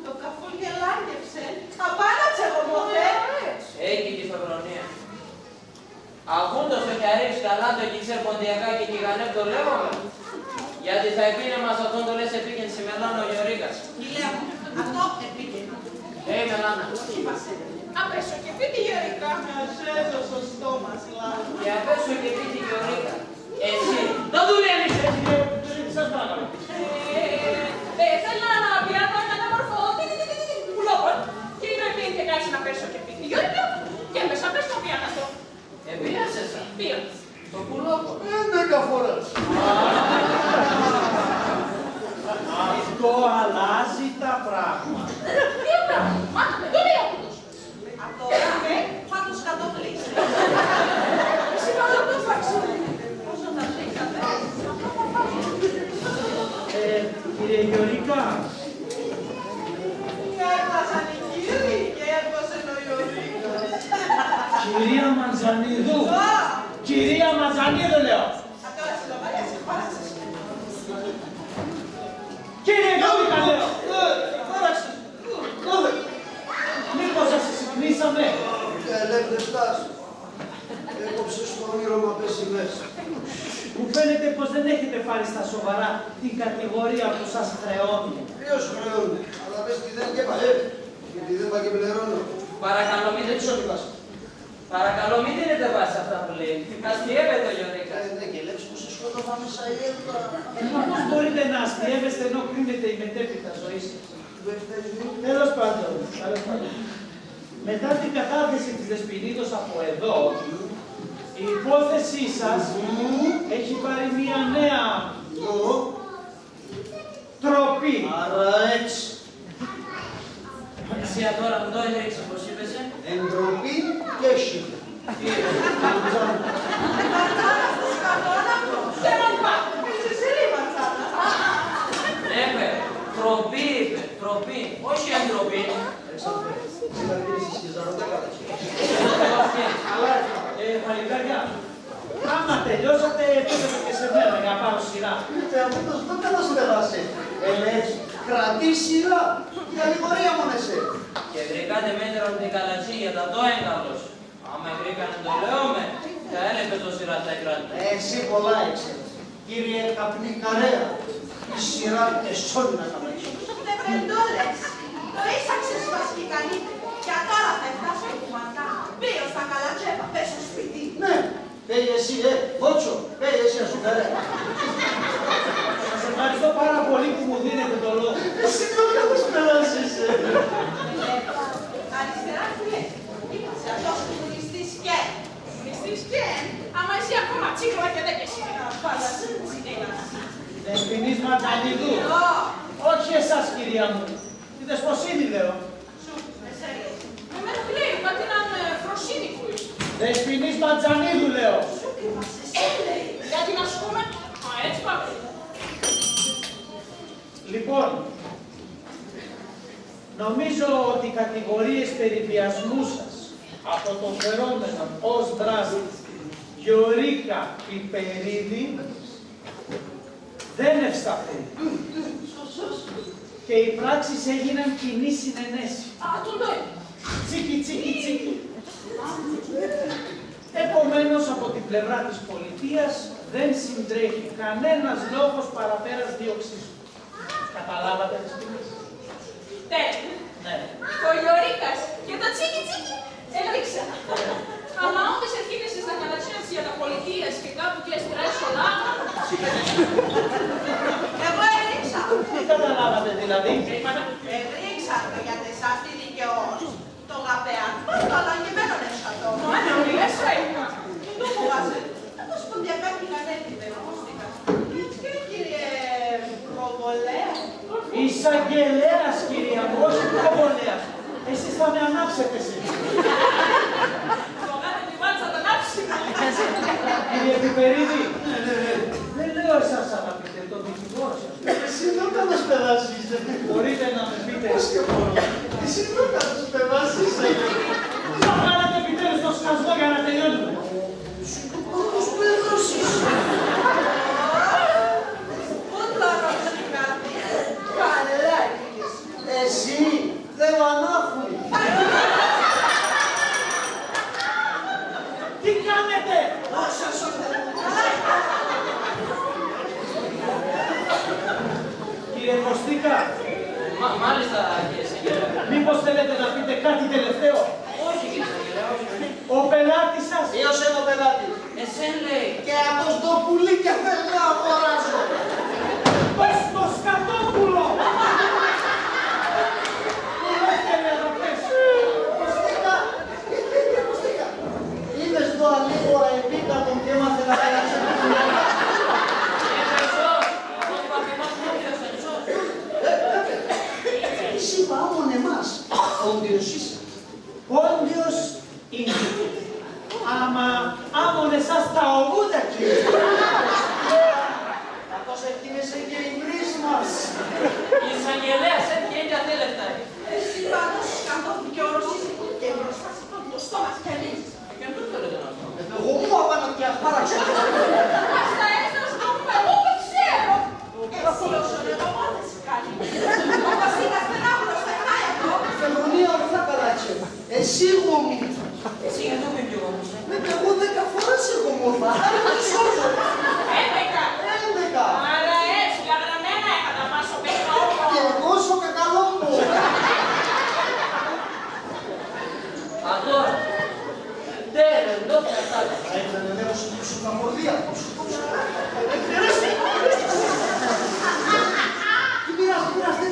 Το καφούλ ελάνιεψεν; Απάνατς εγώ μωθέν. Έχει τη φευρονία. Αφού το σο χιαρί σ' καλά το 'κι ξέρ' ποντιακά και 'κι γανέπ' το λέγομε. Γιατί θα επίνε μας ατόν το λες επήκεν ση Μελάνα ο Γιωρίκας. Μη λέγω, ατό επήκεν. Ε, Μελάνα. Κοίμασαι. Απέσ' σο κεφίν τη, Γιωρικά. Ας έτο σο στόμα σ', λάλ'. Και απέσ' σο κεφίν τη, Γιωρικά. Εσύ. Δεν δουλεύεις έτσι, ρε. Σας παρακαλώ. Ε, ε, θέλω να, να πιάνω έναν όμορφο, τι, τι, πουλόπον. Και είναι επίκ' και κάτσε να πέσω και πίνει. Γιώργο, και με σ' απέσ' το πιάνω αυτό. Επίασες, α; Ποίον; Το πουλόπον. Έντεκα φορές. Αυτό αλλάζει τα πράγματα. Ποιο πράγμα; Μάνα με, το λέει ο κούτος. Ατώρα, ε, πάντως κατόπληξε. Εσύ μάλλον το φάξε. Όσο τα τρεις θα παίρνεις, αυτό θα φάξω. Ε, κύριε Γιωρικά. Κάρπας ανοικίδι και έρχοσεν ο Γιωρίκας. Κυρία Μαντζανίδου. Ω! Κυρία Μαντζανίδου, λέω. Ατώρα, σιλοβάρια, σε πάσες. Κύριε Γιώργη, τα λέω. Ε, κάραξες. Μήπως σας ξυπνήσαμε; Ελέπετε, Στάσ', έκοψες το όνειρο μ' απέσ' ημέρας. Μου φαίνεται πως δεν έχετε πάρει στα σοβαρά την κατηγορία που σας χρεώνει. Ποίος χρεώνει; Αλλά πες τιδέν και πα-, ε, και τιδέν πα και πληρώνω. Παρακαλώ, μη δίνετε, παρακαλώ, μη δίνετε βάση σ' αυτά που λέει. Αστιεύεται ο Γιωρίκας. Ε, ναι, και ελέπεις που σε σκοτώθαμε σα η Έλβα. Μα πώς μπορείτε να αστιεύεστε ενώ κρίνεται η μετέπειτα ζωή σας; Του ευτελείου. Τέλος πάντων, τέλος πάντων. Μετά την κατάθεση της Δεσποινίδος από εδώ, η υπόθεσή σας, μμμ, έχει πάρει μία νέα, νο, τροπή. Άρα έτσι. Εσύ ατώρα ντο ελέγξες, πώς είπες, ε; Ντροπή και έχει. Τι είναι; Μαντζάνα. Μαντζάνα στο σκατόν αυτό. Δεν μ' πάει. Είσαι εσύ, ρε μαντζάνα. Ναι, είπε. Τροπή, είπε. Τροπή. Όχι εντροπή. Εξαρχήν, στην Κυριακή σας και ζαρό τα καλά. Καλά, ε, χαλιδάκια. Άμα τελειώσατε, πείτε το και σε μένα, για να πάρω σειρά. Είτε αυτό το σκόπελος περάσε. Ελέγχ', κρατή σειρά. Η κατηγορία μόνον εσέ. Και βρήκατε μέτρον την καλατσή για τ' ατό έγκαλος. Άμα ευρήκανε ντο λέομε, θα έλεπες ντο σειρά θα εκράτ'νε. Εσύ πολλά έξερες. Κύριε Καπνικαρέα, η σειρά εσόν να καλατσεί. Νευρεντόλες, το ήσαξες πα 'κι καλείται. Και ατώρα θα ευτάσω το κουμαντά. Ποίος θα καλατσέ πα, πες σο σπιτί; Ναι. Πέει εσύ, ε, Βότσο, πέει εσύ, ας σου φέρε. Σας ευχαριστώ πάρα πολύ που μου δίνετε το λόγο. Εσύ το καλός περάσεις, ε. Αριστερά, τι λέει; Είπα σε, αυτός ο κομμουνιστής και. Κομμουνιστής και; Άμα εσύ ακόμα τσίχλα και δεν και εσύ. Απαλασσίνης. Δεσποινής Μαντζανίδου. Ω. Όχι εσάς, κυρία μου. Τη Δεσποσίνη, λέω. Σου, εσένα. Εμένα τι λέει, κάτι έναν, ε, Φροσίνη που είσαι. Δεσποινής Μαντζανίδου, λέω. Σου και μας, εσύ λέει. Γιατί να σου πούμε; Α, έτσι πάμε. Λοιπόν, νομίζω ότι οι κατηγορίες περί βιασμού σας από τον φερόμενον ως δράστη Γιωρίκα Πιπερίδη δεν ευσταθούν. Και οι πράξεις έγιναν κοινή συνενέση. Α, το λέει. Τσίκι, τσίκι, τσίκι. Επομένως, από την Πλευρά της πολιτείας δεν συντρέχει κανένας λόγος παραπέρας δίωξής του. Καταλάβατε, ρε Σπύρος; Τέρ. Ναι. Κολιορίκας και το τσίκι τσίκι. Ευρήξα. Άμα όντως ερχίνεσες να καλατσιώνεις για τα πολιτείας και κάπου και έστρες ο λάμον. Εγώ ευρήξα. Τι καταλάβατε, δηλαδή; Ευρήξα το γιατί εσάς τη δικαιός. Το γαπέαν, το αλογεμένον έσατο. Μάνα μου, λες, σώμα. Μη το φοβάσαι. Ατός ποντιακά κι κανέναν δεν ακούστηκα. Και κύριε Προβολέα; Εισαγγελέας, κυρία μου, όχι προβολέας. Εσείς θα με ανάψετε εσείς. Φοβάμαι τη βάλτσα τα ανάψιμα. Κύριε Πιπερίδη, δεν λέω εσάς, αγαπητέ, τον δικηγόρο σας. Εσύ εδώ καλός παιδάς είσαι. Μπορείτε να με πείτε. Πώς και μπορώ; Εσύ εδώ καλός παιδάς είσαι. Θα βγάλετε επιτέλους το σκασμό για να τελειώνουμε. Εσύ το καλός παιδάς είσαι. Πού το αρρώστηκα; Καλά έτυχες. Εσύ, δεν ανάφουνε. Τι κάνετε; Δόξα σο Θεό. Κύριε Κωστίκα. Μα-, μάλιστα, κύριε Σαγγελέα. Μήπως θέλετε να πείτε κάτι τελευταίο; Όχι, κύριε Σαγγελέα, όχι, όχι. Ο πελάτης σας. Ποιος είναι ο πελάτης; Εσέν λέει. Και ατός ντο πουλί και θέλ' να αγοράζω. Πες το σκατόπουλο! Πουλεύκεται, αγαπητέ. Κωστίκα, Κωστίκα, είδες ντο αλήγορα εμπήκατον κι έμαθεν να καλατσεύει. Εσύ είπα άμον εμάς, όντιος είσαι. Όντιος είμαι. Άμα άμον εσάς τα ογούτα, κύριε. Ατός ευτύμεσεν και η βρύς μας. Εισαγγελέας, έτυχεν και ατέλευτα. Εσύ, Πάνο, σκατώθεν και ο Ρωσής και μπροστά σ' ατόν το στόμα σκιαλίζεις. Και τούτο λέτε να πω. Ε, εγώ μου απάνω και ασπάραξα. Ας τα έστρας να μου, εγώ το ξέρω. Εσύ, ο Σονεγωμός, δεν σε κάνει. Όπως είχα στενάγουρο, στενάει αυτό. Φελονία ορθά καλάτσια. Εσύ γομί. Εσύ γιατί με γομείς; Ναι, εγώ δέκα φορές σε γομώθα. Έντεκα. Έντεκα. Άρα έτσι, τα γραμμένα είχα τα πάσο πέρα. Και εγώ σο κακαλό μου. Ατώρα. Τέρεν, ντο θα τ' άκουνα. Θα ήθελε, λέω, σου δείξω τα μορδία. Κόψου, κόψου. Μη πειράζει, μη πειράζει.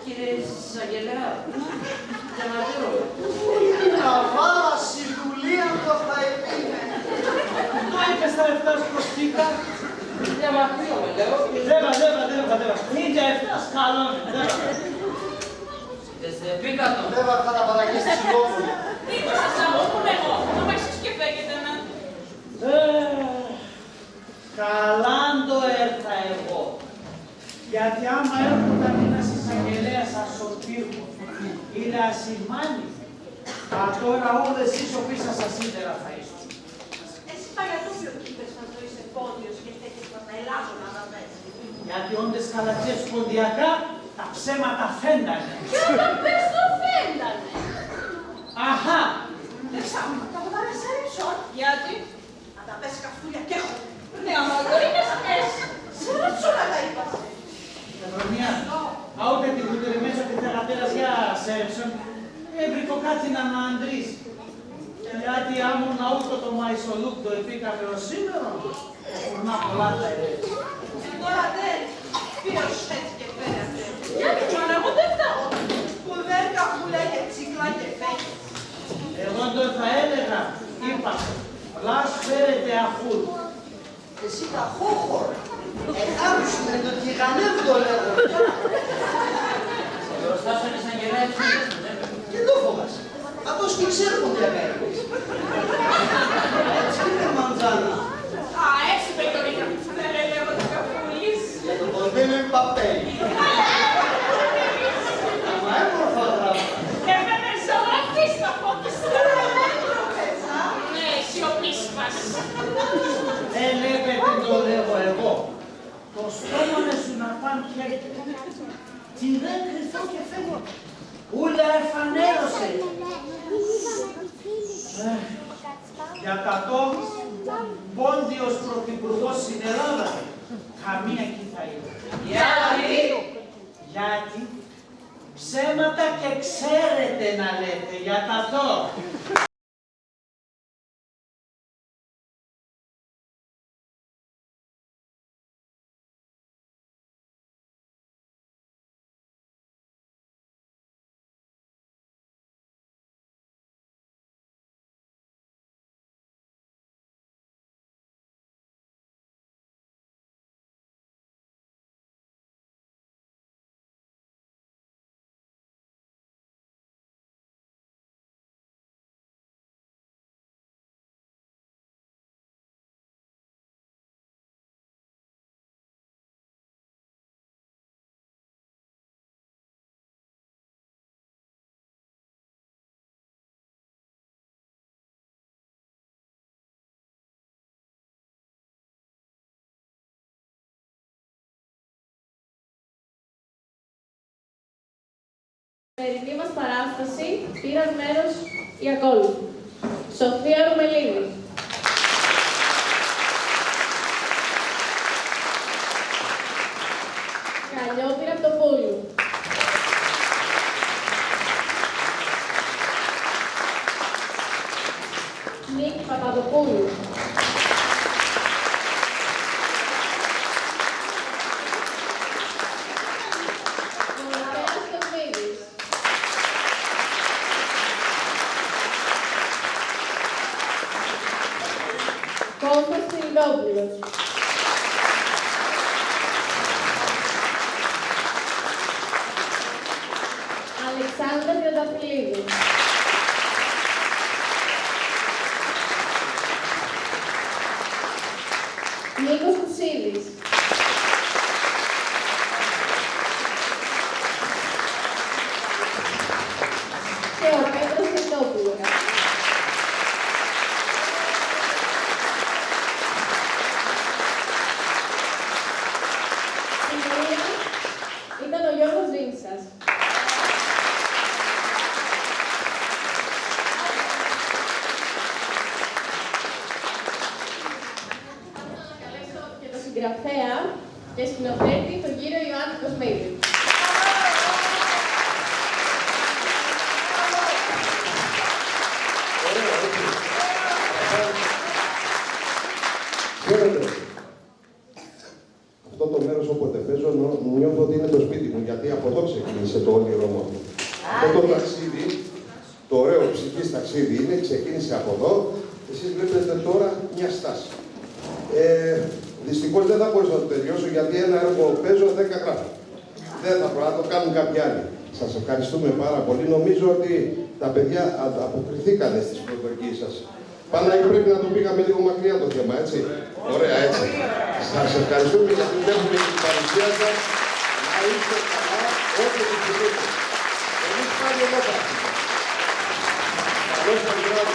Κύριε Εισαγγελέα, διαμαρτύρομαι. Ούλη την αβάρα σ' η δουλεία ντο θα επίνε. Ντο είπες, θα ευτάς, Κωστίκα; Διαμαρτύρομαι, λέω. Δέβα, δέβα, δέβα, δέβα. Μη δια ευτάς, καλόν, δέβα. Εσ' εμπίκατον. Δέβα, θα τα παραγγείλεις τσιλόπουλο. Μήπως σας αγώγουνε εγώ; Άμα εσείς και φέγετε με. Ε, Καλάν ντο έρθα εγώ. Γιατί άμα έρχουνταν ένας εισαγγελέας ας σον πύργον, ήλα ας ημάνι, ατώρα ούλα εσείς οπίσ' σας ασύντερα θα ήσουν. Εσύ παγιατόπιον 'κ' είπες μας ντο είσαι πόντιος και στέκεσαι να ελάζω να τα πες. Γιατί όντες καλατσιές ποντιακά, τα ψέματα φέντανε. Κι όταν πες ντο φέντανε. Αχά! Εσά, τα ποδάρια σ' αρέσον; Γιατί; Ατά πες καφούλια 'κ' έχω. Ναι, άμα ο Γιωρίκας πες, σ' αρέσον να τα είπα σε. Ευρωνία, αούτε τη γουτρεμέν σ' τη θεγατέρα σ' αρέσον, εύρικω κάτι να μ' αντρείς. Γιατί άμον αούτο το μαϊσολούκ ντο εποίκαμε οσήμερον, εφουρνά πολλά τα ελέγχ'. Ε, τώρα ντ' έτ', ποίος έτσι και φέρετε; Γιατί, μάνα μου, ντ' έφταγα; Που δέν' καφούλια και τσίκλα και φέγγες. Εγώ ντο θα έλεγα, είπα, λας φέρετε αχούλ'. Εσύ τα χώχορ'. Εχάρουσε με το τηγανεύ' ντο λέγω. Μπροστά σ' έναν εισαγγελέα έτσι μη λες, ναι. Και ντο φοβάσαι; Ατός 'κ' εξέρχεται απέναντι σ'. Έτσι είναι, μαντζάνα. Α, έτσι, Πετρονίκα. Δεν λέει, λέγω, το καφούλι σ'. Για το κονδύλι παπέλι. Άμα έμορφα γράφω. Εμένα ζωγραφίς θα φώτισε. Ναι, σιωπή σπάς. Ελέπετε ντο λέγω εγώ. Το στόμαν εσουν απάν' 'κ' έρχεται. Τι δεν κρυφτώ και φεύγω. Ούλα εφανέρωσε. Αχ, για τ' ατό, πόντιος πρωθυπουργός σην Ελλάδαν, καμία 'κι θα ήτανε. Γιατί; Γιατί ψέματα 'κ' εξέρετε να λέτε, για τ' ατό. Στην σημερινή μας παράσταση πήραν μέρος οι ακόλουθοι: Σοφία Ρουμελίδη, Καλλιόπη Ραπτοπούλου, Νίκη Παπαδοπούλου, Δωρητέας Κοσμίδης, Κώστας Σπυριδόπουλος, Αλεξάνδρα Τριανταφυλλίδου, Νίκος Κουσίδης και ο Πέτρος Τριαντόπουλος. Στην ουρά ήταν ο Γιώργος Ζήνσας. Και το συγγραφέα και σκηνοθέτη, τον κύριο Ιωάννη Κοσμίδη. Ξέρετε, αυτό το μέρος, όποτε παίζω, νο-, νιώθω ότι είναι το σπίτι μου, γιατί από εδώ ξεκίνησε το όνειρό μου. Αυτό το ταξίδι, το ωραίο ψυχής ταξίδι είναι, ξεκίνησε από εδώ. Εσείς βλέπετε τώρα μια στάση. Ε, δυστυχώς δεν θα μπορέσω να το τελειώσω, γιατί ένα έργο παίζω, δέκα γράφω. Δεν θα προλάβω, θα το κάνουν κάποιοι άλλοι. Σας ευχαριστούμε πάρα πολύ. Νομίζω ότι τα παιδιά ανταποκριθήκανε στις προσδοκίες σας. Πάνε, πρέπει να το πήγαμε λίγο μακριά το θέμα, έτσι. Ωραία, έτσι. Σας ευχαριστούμε γιατί βλέπουμε την παρουσία σας. Να είστε καλά, ό,τι επιθυμείτε. Εμείς πάλι εδώ θα είμαστε. Καλώς σας, μπράβο.